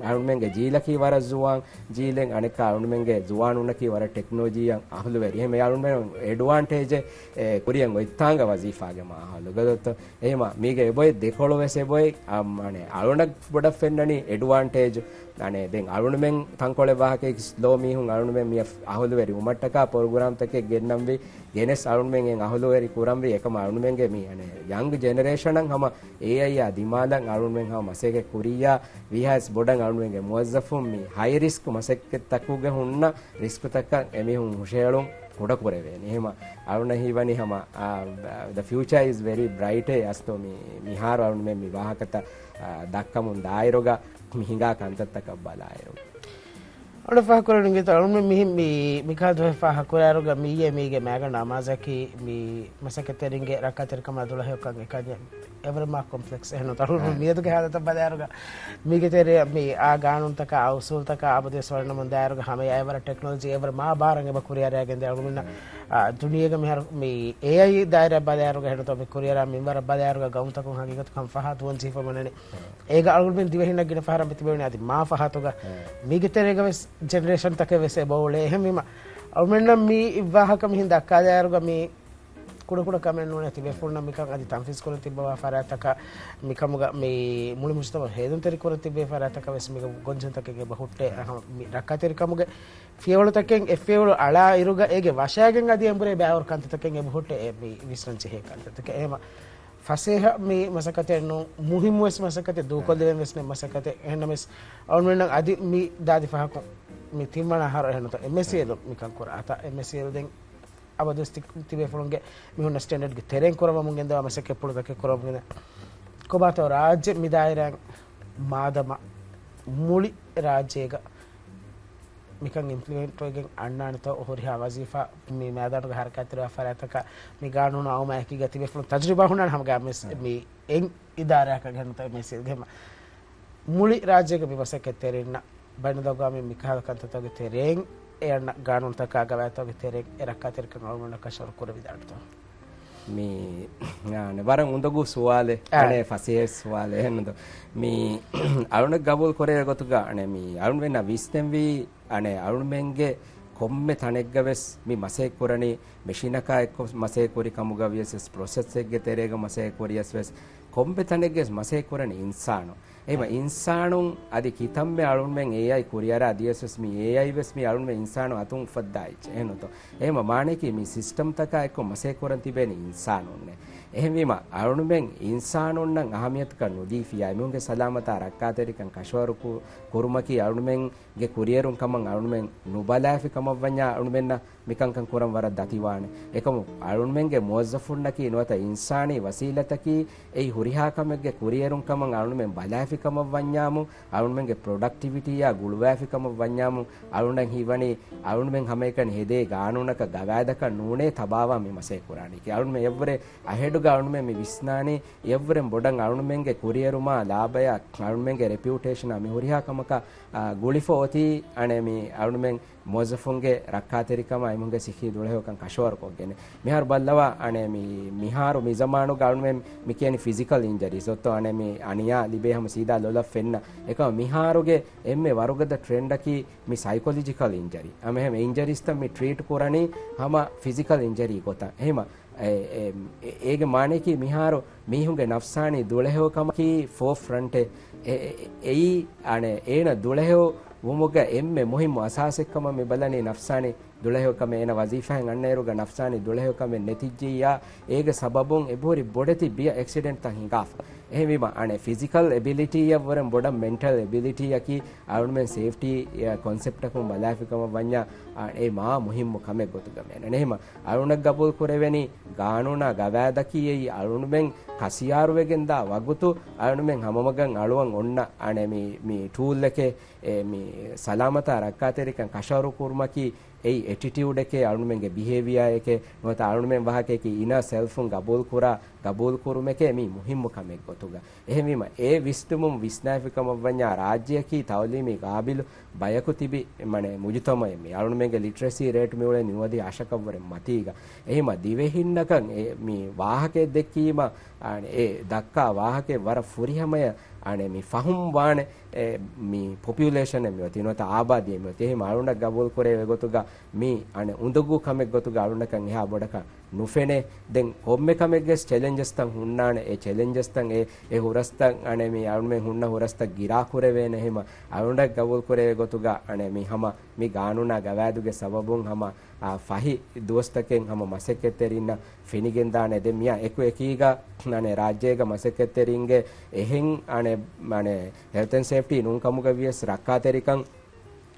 އަޅުންމެންގެ ޖީލަކީ ވަރަށް ޒުވާން ޖީލެއް، އަނެއްކާ އަޅުންމެންގެ ޒުވާނުންނަކީ ވަރަށް ޓެކްނޮލޮޖީއަށް އަހުލުވެރި. އެހެމަ އަޅުންމެން އެޑްވާންޓޭޖެއް، އެ، ކުރިއަށް އޮތްތާނގަ ވަޒީފާގެ މާހައުލުގަ ދޮއްތޯ. އެހެމަ މީގެ އެބޮތް ދެކޮޅު ވެސް އެބޮތް، އަނެ، އަޅުނަށް ބޮޑަށް ފެންނަނީ އެޑްވާންޓޭޖު. އަނެ، ދެން އަޅުންމެން ތަންކޮޅެއް ވާހަކައެއް ސްލޯ މީހުން އަޅުންމެން މި އަހުލުވެރި ވުމަށްޓަކާ ޕްރޮގްރާމްތަކެއް ގެންނަންވީ، ގެނެސް އަޅުންމެން އެ އަހުލުވެރި ކުރަންވީ. އެކަމަ އަޅުންމެންގެ މި، އަނެ، ޔަންގް ޖެނެރޭޝަނަށް ހަމަ އޭއައިއާ ދިމާލަށް އަޅުންމެން ހަމަ މަސައްކަތް ކުރިއްޔާ ވީހާސް ބޮޑަށް އަޅުންމެންގެ މުވައްޒަފުން މި ހައި ރިސްކް މަސައްކަތްތަކުގެ ހުންނަ ރިސްކުތަކަށް އެމީހުން ހުށަހެޅުން ކުޑަކުރެވޭނެ. އެހެމަ އަޅުނަށް ހީވަނީ ހަމަ، އާ، the future is very bright އޭ އަސްތޯ މި، މިހާރު އަޅުންމެން މި ވާހަކަތައް، އާ، ދައްކަމުން ދާއިރުގަ މި ހިނގާ ކަންތައްތަކަށް ބަލާއިރު. އަޅު ފާހަކުރަން ގެތަ އަޅުންމެން މިހި-، މި، މިކާ ދުވަހެއް ފާހަކުރާއިރުގަ މިއީ މީގެ މައިގަނޑު އަމާޒަކީ މި މަސައްކަތްތެރިންގެ ރައްކާތެރިކަމާ ދުޅަހެޔޮކަން އެކަންޏެއް އެވަރަށް މާ ކޮމްޕްލެކްސް އެހެންނު ތަޅުން މިއަދުގެ ހާލަތަށް ބަލާއިރުގަ މީގެ ތެރެއަށް މި އާ ގާނޫނުތަކާ އާ އުސޫލްތަކާ އަބަދުވެސް ވަންނަމުން ދާއިރުގަ ހަމަ އެވަރަށް ޓެކްނޮލޮޖީ އެވަރަށް މާ ބާރަށް އެބަ ކުރިއަރައިގެންދޭ އަޅުގަނޑުމެންނަށް. އާ، ދުނިޔޭގަ މިހާރު މި އޭއައި ދާއިރާ ބަލާއިރުގަ އެހެންނުތޯ މި ކުރިއަރާ މިންވަރަށް ބަލާއިރުގަ ގައުމުތަކުން ހަގީގަތު ކަން ފަހާ ދުވަން ޖެހިފަ މަނަނީ. އޭގަ އަޅުގަނޑުމެން ދިވެހިންނަށް ގިނަ ފަހަރަށް މި ތިބެވެނީ އަދި މާ ފަހަތުގަ މީގެ ތެރޭގަ ވެސް ޖެނެރޭޝަންތަކެއް ވެސް އެބަ އުޅޭ. އެހެންވީމަ އަޅުމެންނަށް މި ވާހަކަ މިހިން ދައްކާލާއިރުގަ މި ކުޑަކުޑަ ކަމެއް ނޫނޭ ތިބޭފުޅުންނަށް މިކަން އަދި ތަންފީޒް ކުރަން ތިއްބަވާ ފަރާތްތަކަށް މިކަމުގަ މި މުޅި މުޖްތަމައު ހޭދުންތެރި ކުރަން ތިއްބޭ ފަރާތްތަކަށް ވެސް މި ގޮންޖެހުންތަކެއް އެބަ ހުއްޓޭ. އަހަ، މި ރައްކާތެރިކަމުގެ ފިޔަވަޅުތަކެއް އެ ފިޔަވަޅު އަޅާ އިރުގަ އޭގެ ވަށާގެން އަދި އެނބުރޭ ބައިވަރު ކަންތައްތަކެއް އެބަ ހުއްޓޭ އެ މި ވިސްނަން ޖެހޭ ކަންތައްތަކެއް. އެހެމަ ފަސޭހަ މި މަސައްކަތެއް ނޫން، މުހިއްމުވެސް މަސައްކަތެއް، ދޫކޮށްލެވެން ވެސް ނެތް މަސައްކަތެއް. އެހެންނަމަވެސް، އަޅުމެންނަށް އަދި މި ދާދި ފަހަކު މި ތިންވަނަ އަހަރު އެހެންނުތޯ އެމްއެސްއީއެލް މިކަން ކުރާތާ، އެމްއެސްއީއެލް ދެން އަބަދުވެސް ތި-، ތިބޭފުޅުންގެ މި ހުންނަ ސްޓޭންޑަޑްގެ ތެރެއިން ކުރައްވަމުން ގެންދަވާ މަސައްކަތްޕުޅުތަކެއް ކުރައްވަމުން ގެންދަ. ކޮބާތޯ ރާއްޖެ މި ދާއިރާއިން މާދަމާ މުޅި ރާއްޖޭގަ މިކަން އިމްޕްލިމެންޓްވެގެން އަންނާނެތޯ ހުރިހާ ވަޒީފާ މި މައިދާނުގަ ހަރަކާތްތެރިވާ ފަރާތްތަކަށް މި ގާނޫނު އައުމާއެކީގަ ތިބޭފުޅުން ތަޖުރިބާ ހުންނާނެ ހަމަގައިމުވެސް މި އެއް އިދާރާއަކަށް ގެންނުތޯ އެމްއެސްއީއެލްގެ މުޅި ރާއްޖޭގެ މި މަސައްކަތްތެރިންނަށް ބައިނަލްއަގްވާމީ މިކަހަލަ ކަންތައްތަކުގެ ތެރެއިން އެ އަންނަ ގާނޫނުތަކާ ގަވާއިދުތަކުގެ ތެރެއިން އެ ރައްކާތެރިކަން އަޅުގަނޑަށް ކަށަވަރު ކުރެވިދާނެތޯ؟ މީ، އާނެ، ވަރަށް އުނދަގޫ ސުވާލެއް. އާ. އަނެ، ފަސޭހަ ސުވާލެއް އެހެންނުތޯ. މީ، އަޅުން ގަބޫލު ކުރޭ ގޮތުގަ، އަނެ، މީ، އަޅުން ވެންނަ ވިސްނެންވީ، އަނެ، އަޅުންމެންގެ ކޮންމެ ތަނެއްގަ ވެސް މި މަސައްކަތް ކުރަނީ، މެޝިނަކާ އެއްކޮށް މަސައްކަތް ކުރި ކަމުގަ ވިޔަސް ވެސް، ޕްރޮސެސްއެއްގެ ތެރޭގަ މަސައްކަތް ކުރިޔަސް ވެސް، ކޮންމެ ތަނެއްގެ ވެސް މަސައްކަތް ކުރަނީ އިންސާނު. އެހެމަ އިންސާނުން އަދި ކިތަންމެ އަޅުންމެން އޭއައި ކުރިއަރާ ދިޔަސް ވެސް މި އޭއައި ވެސް މި އަޅުންމެން އިންސާނު އަތުން އުފައްދާ އެއްޗެއް. އެހެންނުތޯ؟ އެހެމަ މާނައަކީ މި ސިސްޓަމްތަކާ އެއްކޮށް މަސައްކަތް ކުރަން ތިބޭނީ އިންސާނުންނޭ. އެހެންވީމަ އަޅުންމެން އިންސާނުންނަށް އަހަމިޔަތުކަން ނުދީފިޔާ، އެމީހުންގެ ސަލާމަތާ ރައްކާތެރިކަން ކަށަވަރު ކު-، ކުރުމަކީ އަޅުންމެންގެ ކުރިއެރުން ކަމަށް އަޅުންމެން ނުބަލާފި ކަމަށް ވަންޏާ އަޅުންމެންނަށް މިކަންކަން ކުރަން ވަރަށް ދަތިވާނެ. އެކަމު އަޅުންމެންގެ މުވައްޒަފުންނަކީ ނުވަތަ އިންސާނީ ވަސީލަތަކީ އެއީ ހުރިހާ ކަމެއްގެ ކުރިއެރުން ކަމަށް އަޅުންމެން ބަލާފި ކަމަށް ވަންޏާމު، އަޅުންމެންގެ ޕްރޮޑަކްޓިވިޓީއާ ގުޅުވާފި ކަމަށް ވަންޏާމު، އަޅުންނަށް ހީވަނީ އަޅުންމެން ހަމައެކަނި ހެދޭ ގާނޫނަކަށް ގަވާއިދަކަށް ނޫނޭ ތަބާވާ މި މަސައްކަތް ކުރާނީކީ. އަޅުންމެން އެއްވުރެ އަހެޑުގަ އަޅުންމެން މި ވިސްނާނީ، އެއްވުރެން ބޮޑަށް އަޅުންމެންގެ ކުރިއެރުމާ ލާބަޔާ އަޅުންމެންގެ ރެޕިއުޓޭޝަނާ މި ހުރިހާ ކަމަކަށް، އާ، ގުޅިފަ އޮތީ، އަނެ މި އަޅުންމެން މުވައްޒަފުންގެ ރައްކާތެރިކަމާ އެމީހުންގެ ސިއްހީ ދުޅަހެޔޮކަން ކަށަވަރުކޮށްގެން. މިހާރު ބައްލަވާ، އަނެ މި، މިހާރު މި ޒަމާނުގަ އަޅުމެން މި ކިޔަނީ ފިޒިކަލް އިންޖަރީސް އޮތޯ، އަނެ މި އަނިޔާ ލިބޭ ހަމަ ސީދާ ލޮލަށް ފެންނަ. އެކަމަ މިހާރުގެ އެންމެ ވަރުގަދަ ޓްރެންޑަކީ މި ސައިކޮލޮޖިކަލް އިންޖަރީ. އަމެ ހަމަ އިންޖަރީސްތައް މި ޓްރީޓް ކުރަނީ ހަމަ ފިޒިކަލް އިންޖަރީ ގޮތަށް. އެހެމަ އެ-، އެ-، އޭގެ މާނައަކީ މިހާރު މީހުންގެ ނަފްސާނީ ދުޅަހެޔޮކަމަކީ ފޯ ފްރަންޓެއް. އެ-، އެ-، އެއީ، އަނެ، އޭނަ ދުޅަހެޔޮ ވުމުގަ އެންމެ މުހިއްމު އަސާސެއްކަމަށް މި ބަލަނީ ނަފްސާނީ ދުޅަހެޔޮކަމެއް. އޭނަ ވަޒީފާއިން އަންނައިރުގަ ނަފްސާނީ ދުޅަހެޔޮކަމެއް ނެތިއްޖިއްޔާ، އޭގެ ސަބަބުން އެބަހުރި ބޮޑެތި ބިޔަ އެކްސިޑެންޓްތައް ހިނގާފަ. އެހެންވީމަ، އަނެއް ފިޒިކަލް އެބިލިޓީއަށްވުރެން ބޮޑަށް މެންޓަލް އެބިލިޓީއަކީ އަޅުމެން ސޭފްޓީ ކޮންސެޕްޓަކުން ބަލާފިކަމަށް ވަންޏާ، އަ، އެ މާ މުހިއްމު ކަމެއް ގޮތުގަ މި އަންނަނީ. އެހެންވީމަ، އަޅުނަށް ގަބޫލު ކުރެވެނީ ގާނޫނާ ގަވާއިދަކީ އެއީ އަޅުމެން ކަސިޔާރުވެގެންދާ ވަގުތު އަޅުމެން ހަމަމަގަށް އަޅުވަން އޮންނަ އަނެއް މި، މި ޓޫލްއެކޭ، އެ މި ސަލާމަތާ ރައްކާތެރިކަން ކަށަވަރު ކުރުމަކީ އެއީ އެޓިޓިއުޑެކޭ، އަޅުމެންގެ ބިހޭވިއާއެކޭ، ނުވަތަ އަޅުމެން ވާހަކައަކީ އިނަރ ސެލްފުން ގަބޫލު ކުރާ، ގަބޫލު ކުރުމެކޭ މީ މުހިއްމު ކަމެއް ގޮތުގަ. އެހެންވީމަ، އެ ވިސްނުމުން ވިސްނާފިކަމަށް ވަންޏާ ރާއްޖެއަކީ ތައުލީމީ ގާބިލު ބަޔަކު ތިބި، މަނެ، މުޖުތަމައެއް. މި އަޅުމެންގެ ލިޓްރެސީ ރޭޓް މިއުޅެނީ ނުވަދިހަ އަށަކަށްވުރެ މަތީގަ. އެހެންވީމަ، ދިވެހިންނަކަށް އެ މި ވާހަކައެއް ދެއްކީމަ، އަނެ، އެ ދައްކާ ވާހަކައެއް ވަރަށް ފުރިހަމަޔަށް، އަނެ، މި ފަހުމް ވާނެ، އެ މި ޕޮޕިއުލޭޝަނެއް މިއޮތީ، ނުވަތަ އާބާދީއެއް މިއޮތީ. އެހެންވީމަ، އަޅުންނަށް ގަބޫލު ކުރެވޭ ގޮތުގަ މީ، އަނެ، އުނދަގޫ ކަމެއް ގޮތުގަ އަޅުންނަކަށް އެހާ ބޮޑަކަށް ނުފެނޭ. ދެން ކޮންމެ ކަމެއްގެސް ޗެލެންޖަސްތައް ހުންނާނެ. އެ ޗެލެންޖަސްތައް އެ، އެ ހުރަސްތައް، އަނެ، މި އަޅުމެން ހުންނަ ހުރަސްތައް ގިރާ ކުރެވޭނެ. އެހެންވީމަ، އަޅުންނަށް ގަބޫލު ކުރެވޭ ގޮތުގަ، އަނެ، މި ހަމަ މި ގާނޫނާ ގަވާއިދުގެ ސަބަބުން ހަމަ، އާ، ފަހި ދުވަސްތަކެއް ހަމަ މަސައްކަތްތެރިންނަށް ފެނިގެންދާނެ. ދެން މިއާ އެކު އެކީގަ، އަނެ، ރާއްޖޭގަ މަސައްކަތްތެރިންގެ އެހެން، އަނެ، އަނެ، ހެލްތް އެންޑް ސޭފްޓީ ނޫންކަމުގަ ވިޔަސް ރައްކާތެރިކަން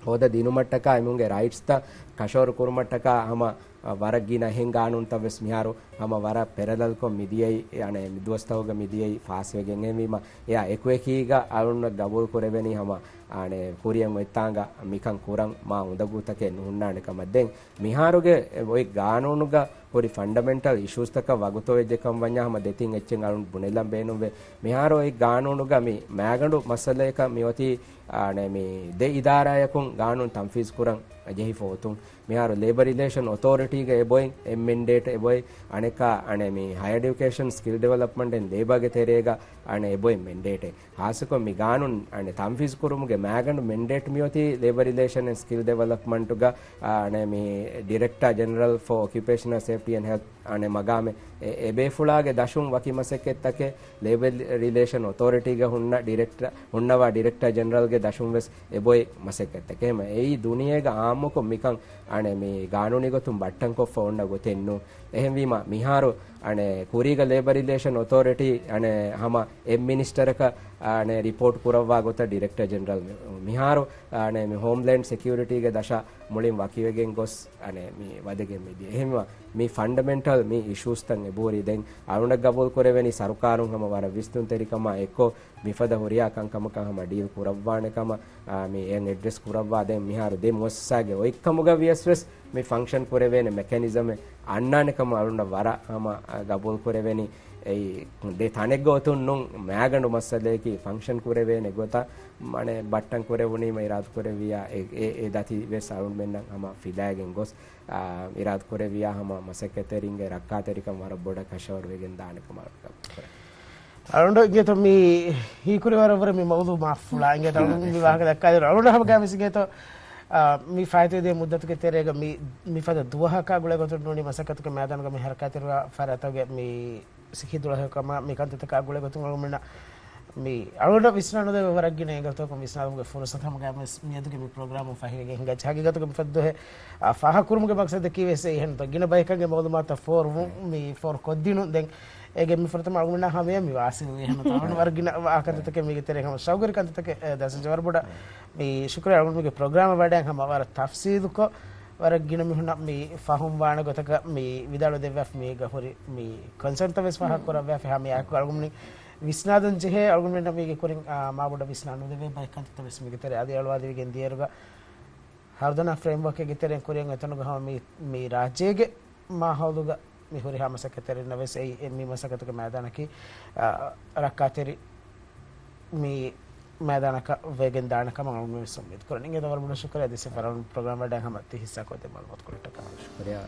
ހޯދަ ދިނުމަށްޓަކާ އެމީހުންގެ ރައިޓްސްތައް ކަށަވަރު ކުރުމަށްޓަކާ ހަމަ، އަ، ވަރަށް ގިނަ އެހެން ގާނޫނުތައް ވެސް މިހާރު ހަމަ ވަރަށް ޕެރަލަލްކޮށް މިދިޔައީ، އަނެ، މި ދުވަސްތަކުގަ މިދިޔައީ ފާސްވެގެން. އެހެންވީމަ، އެއާ އެކުއެކީގަ އަޅުންނަށް ގަބޫލު ކުރެވެނީ ހަމަ، އަނެ، ކުރިއަށް އޮތްތާނގަ މިކަން ކުރަން މާ އުނދަގޫތަކެއް ނުހުންނާނެ ކަމަށް. ދެން މިހާރުގެ އޮތް ގާނޫނުގަ ހުރި ފަންޑަމެންޓަލް އިޝޫސްތަކަށް ވަގުތު އޮވެއްޖެ ކަމަށް ވަންޏާ ހަމަ ދެތިން އެއްޗެއް އަޅުން ބުނެލަން ބޭނުންވޭ. މިހާރު އޮތް ގާނޫނުގަ މި މާގަނޑު މައްސަލަޔަކަށް މި އޮތީ، އާނެ، މި ދެ އިދާރާޔަކުން ގާނޫނު ތަންފީޒު ކުރަން ޖެހިފަ އޮތުން. މިހާރު ލޭބަރ ރިލޭޝަން އޮތޯރިޓީގެ އެބޮތް އެއް މެންޑޭޓް އެބޮތް، އަނެއްކާ، އަނެ، މި ހަޔަރ އެޑިއުކޭޝަން ސްކިލް ޑިވެލޮޕްމަންޓް އެންޑް ލޭބާގެ ތެރޭގަ، އަނެ، އެބޮތް މެންޑޭޓެއް. ހާއްސަކޮށް މި ގާނޫނު، އަނެ، ތަންފީޒު ކުރުމުގެ މާގަނޑު މެންޑޭޓް މިއޮތީ ލޭބަރ ރިލޭޝަން އެންޑް ސްކިލް ޑިވެލޮޕްމަންޓުގަ، އަނެ، މި ޑިރެކްޓަރ ޖެނެރަލް ފޯ އޮކިއުޕޭޝަނަލް ސޭފްޓީ އެންޑް ހެލްތް، އަނެ، މަގާމެއް. އެ، އެބޭފުޅާގެ ދަށުން ވަކި މަސައްކަތްތަކެއް ލޭބަރ ރިލޭޝަން އޮތޯރިޓީގަ ހުންނަ ޑިރެކްޓަރ، ހުންނަވާ ޑިރެކްޓަރ ޖެނެރަލްގެ ދަށުން ވެސް އެބޮތް މަސައްކަތްތަކެއް. އެހެންވީމަ، އެއީ ދުނިޔޭގަ އާއްމުކޮށް މިކަން، އަނެ، މި ގާނޫނީ ގޮތުން ބައްޓަންކޮށްފަ އޮންނަ ގޮތެއް ނޫން. އެހެންވީމަ، މިހާރު، އަނެ، ކުރީގަ ލޭބަރ ރިލޭޝަން އޮތޯރިޓީ، އަނެ، ހަމަ އެއް މިނިސްޓަރަކަށް، އަނެ، ރިޕޯޓް ކުރައްވާ ގޮތަށް ޑިރެކްޓަރ ޖެނެރަލް މި، މިހާރު، އަނެ، މި ހޯމްލޭންޑް ސެކިއުރިޓީގެ ދަށަށް މުޅިން ވަކިވެގެން ގޮސް، އަނެ، މި ވަދެގެން މިދިޔަ. އެހެންވީމަ، މި ފަންޑަމެންޓަލް މި އިޝޫސްތައް އެބަހުރި. ދެން އަޅުނަށް ގަބޫލު ކުރެވެނީ ސަރުކާރުން ހަމަ ވަރަށް ވިސްނުންތެރިކަމާ އެއްކޮށް، މިފަދަ ހުރިހާ ކަންކަމަކަށް ހަމަ ޑީލް ކުރައްވާނެ ކަމަށް، އާ، މި އެއް އެޑްރެސް ކުރައްވާ. ދެން މިހާރު ދެ މުއައްސަސާގެ އޮތްކަމުގަ ވިޔަސް ވެސް މި ފަންކްޝަން ކުރެވޭނެ މެކެނިޒަމެއް އަންނާނެ ކަމަށް އަޅުންނަށް ވަރަށް ހަމަ، އާ، ގަބޫލު ކުރެވެނީ. އެއީ ދެ ތަނެއްގަ އޮތުން ނޫން، މާގަނޑު މައްސަލަޔަކީ ފަންކްޝަން ކުރެވޭނެ ގޮތަށް، މަނެ، ބައްޓަން ކުރެވުނީމަ އިރާދަ ކުރެއްވިޔާ އެ، އެ، އެ ދަތި ވެސް އަޅުންމެންނަށް ހަމަ ފިލައިގެން ގޮސް، އާ، އިރާދަ ކުރެއްވިޔާ ހަމަ މަސައްކަތްތެރިންގެ ރައްކާތެރިކަން ވަރަށް ބޮޑަށް ކަށަވަރު ވެގެން ދާނެ ކަމަށް އަޅުން ގަބޫލު ކުރޭ. އަޅުގަނޑު އިނގޭތޯ މި ހީކުރި ވަރަށް ވުރެ މި މައުޟޫ މާފުޅާ އިނގޭތޯ އަޅުގަނޑު މި ވާހަކަ ދައްކާލިއިރު އަޅުގަނޑު ހަމަ ގާމިސް އިނގޭތޯ، އާ، މި ފާއިތުވެދިޔަ މުއްދަތުގެ ތެރޭގަ މި، މިފަދަ ދުވަހަކާ ގުޅޭ ގޮތުން ނޫނީ މަސައްކަތުގެ މައިދާނުގަ މި ހަރަކާތްތެރިވާ ފަރާތުގެ މި ސިއްހީ ދުޅަހެޔޮކަމާ މި ކަންތައްތަކާ ގުޅޭ ގޮތުން އަޅުގަނޑުމެންނަށް މި އަޅުގަނޑަށް ވިސްނާ ނުދެވޭ ވަރަށް ގިނަ އެންގަލްތަކުން ވިސްނާލުމުގެ ފުރުސަތު ހަމަ ގާމިސް މިއަދުގެ މި ޕްރޮގްރާމުން ފަހިވެގެން ހިނގައްޖެ. ހަގީގަތުގަ މިފަދަ ދުވަހެއް، އާ، ފާހަގަކުރުމުގެ މަގްސަދަކީ ވެސް އެއީ އެހެންތޯ ގިނަ ބަޔަކަށް އެ މައުލޫމާތުތައް ފޯރުވުން، މި ފޯރު ކޮށްދިނުން. ދެން އޭގެ މި ފުރަތަމަ އަޅުގަނޑުމެންނާ ހަމަޔަށް މި ވާސިލް ވީ އެހެންތޯ އަޅުގަނޑު ވަރަށް ގިނަ ވާ ކަންތައްތަކެއް މީގެ ތެރޭ ހަމަ ޝައުގުވެރި ކަންތައްތަކެއް، އެ، ދަސްވެއްޖެ. ވަރަށް ބޮޑަށް މި ޝުކުރި އަޅުގަނޑު މީގެ ޕްރޮގްރާމަށް ވަޑައިގެން ހަމަ ވަރަށް ތަފްސީލުކޮށް، ވަރަށް ގިނަ މީހުންނަށް މި ފަހުމް ވާނެ ގޮތަކަށް މި ވިދާޅުވެ ދެއްވާފަ، މީގަ ހުރި މި ކޮންސަންޓްތައް ވެސް ފާހަގަ ކުރައްވާފަ. ހަމަ އެއާއެކު އަޅުގަނޑުމެން ވިސްނާދުން ޖެހޭ އަޅުގަނޑުމެންނަށް މީގެ ކުރިން، އާ، މާބޮޑަށް ވިސްނާ ނުދެވޭ ބައެއް ކަންތައްތައް ވެސް މީގެ ތެރޭ އަދި އަޅުވާލެވިގެން ދިޔައިރުގަ ހަރުދަނާ ފްރޭމްވަރކެއްގެ ތެރެއިން ކުރިއަށް އެތަނުގަ ހަމަ މި، މި ރާއްޖޭގެ މާހައުލުގަ މި ހުރިހާ މަސައްކަތްތެރިންނަށް ވެސް އެއީ، އެ މި މަސައްކަތުގެ މައިދާނަކީ، އާ، ރައްކާތެރި މި މައިދާނަކަށް ވެގެން ދާނެ ކަމަށް އަޅުގަނޑު ވެސް އުއްމީދު ކުރަން. އިނގޭތޯ ވަރަށް ބޮޑަށް ޝުކުރިއްޔާ ދިސް އެފް އެމް ޕްރޮގްރާމް ވަޑައިގެން ހަމަ ތި ހިއްސާ ކޮށްދޭ މައުލޫމާތު ކުރުމަށްޓަކާ. ޝުކުރިއްޔާ.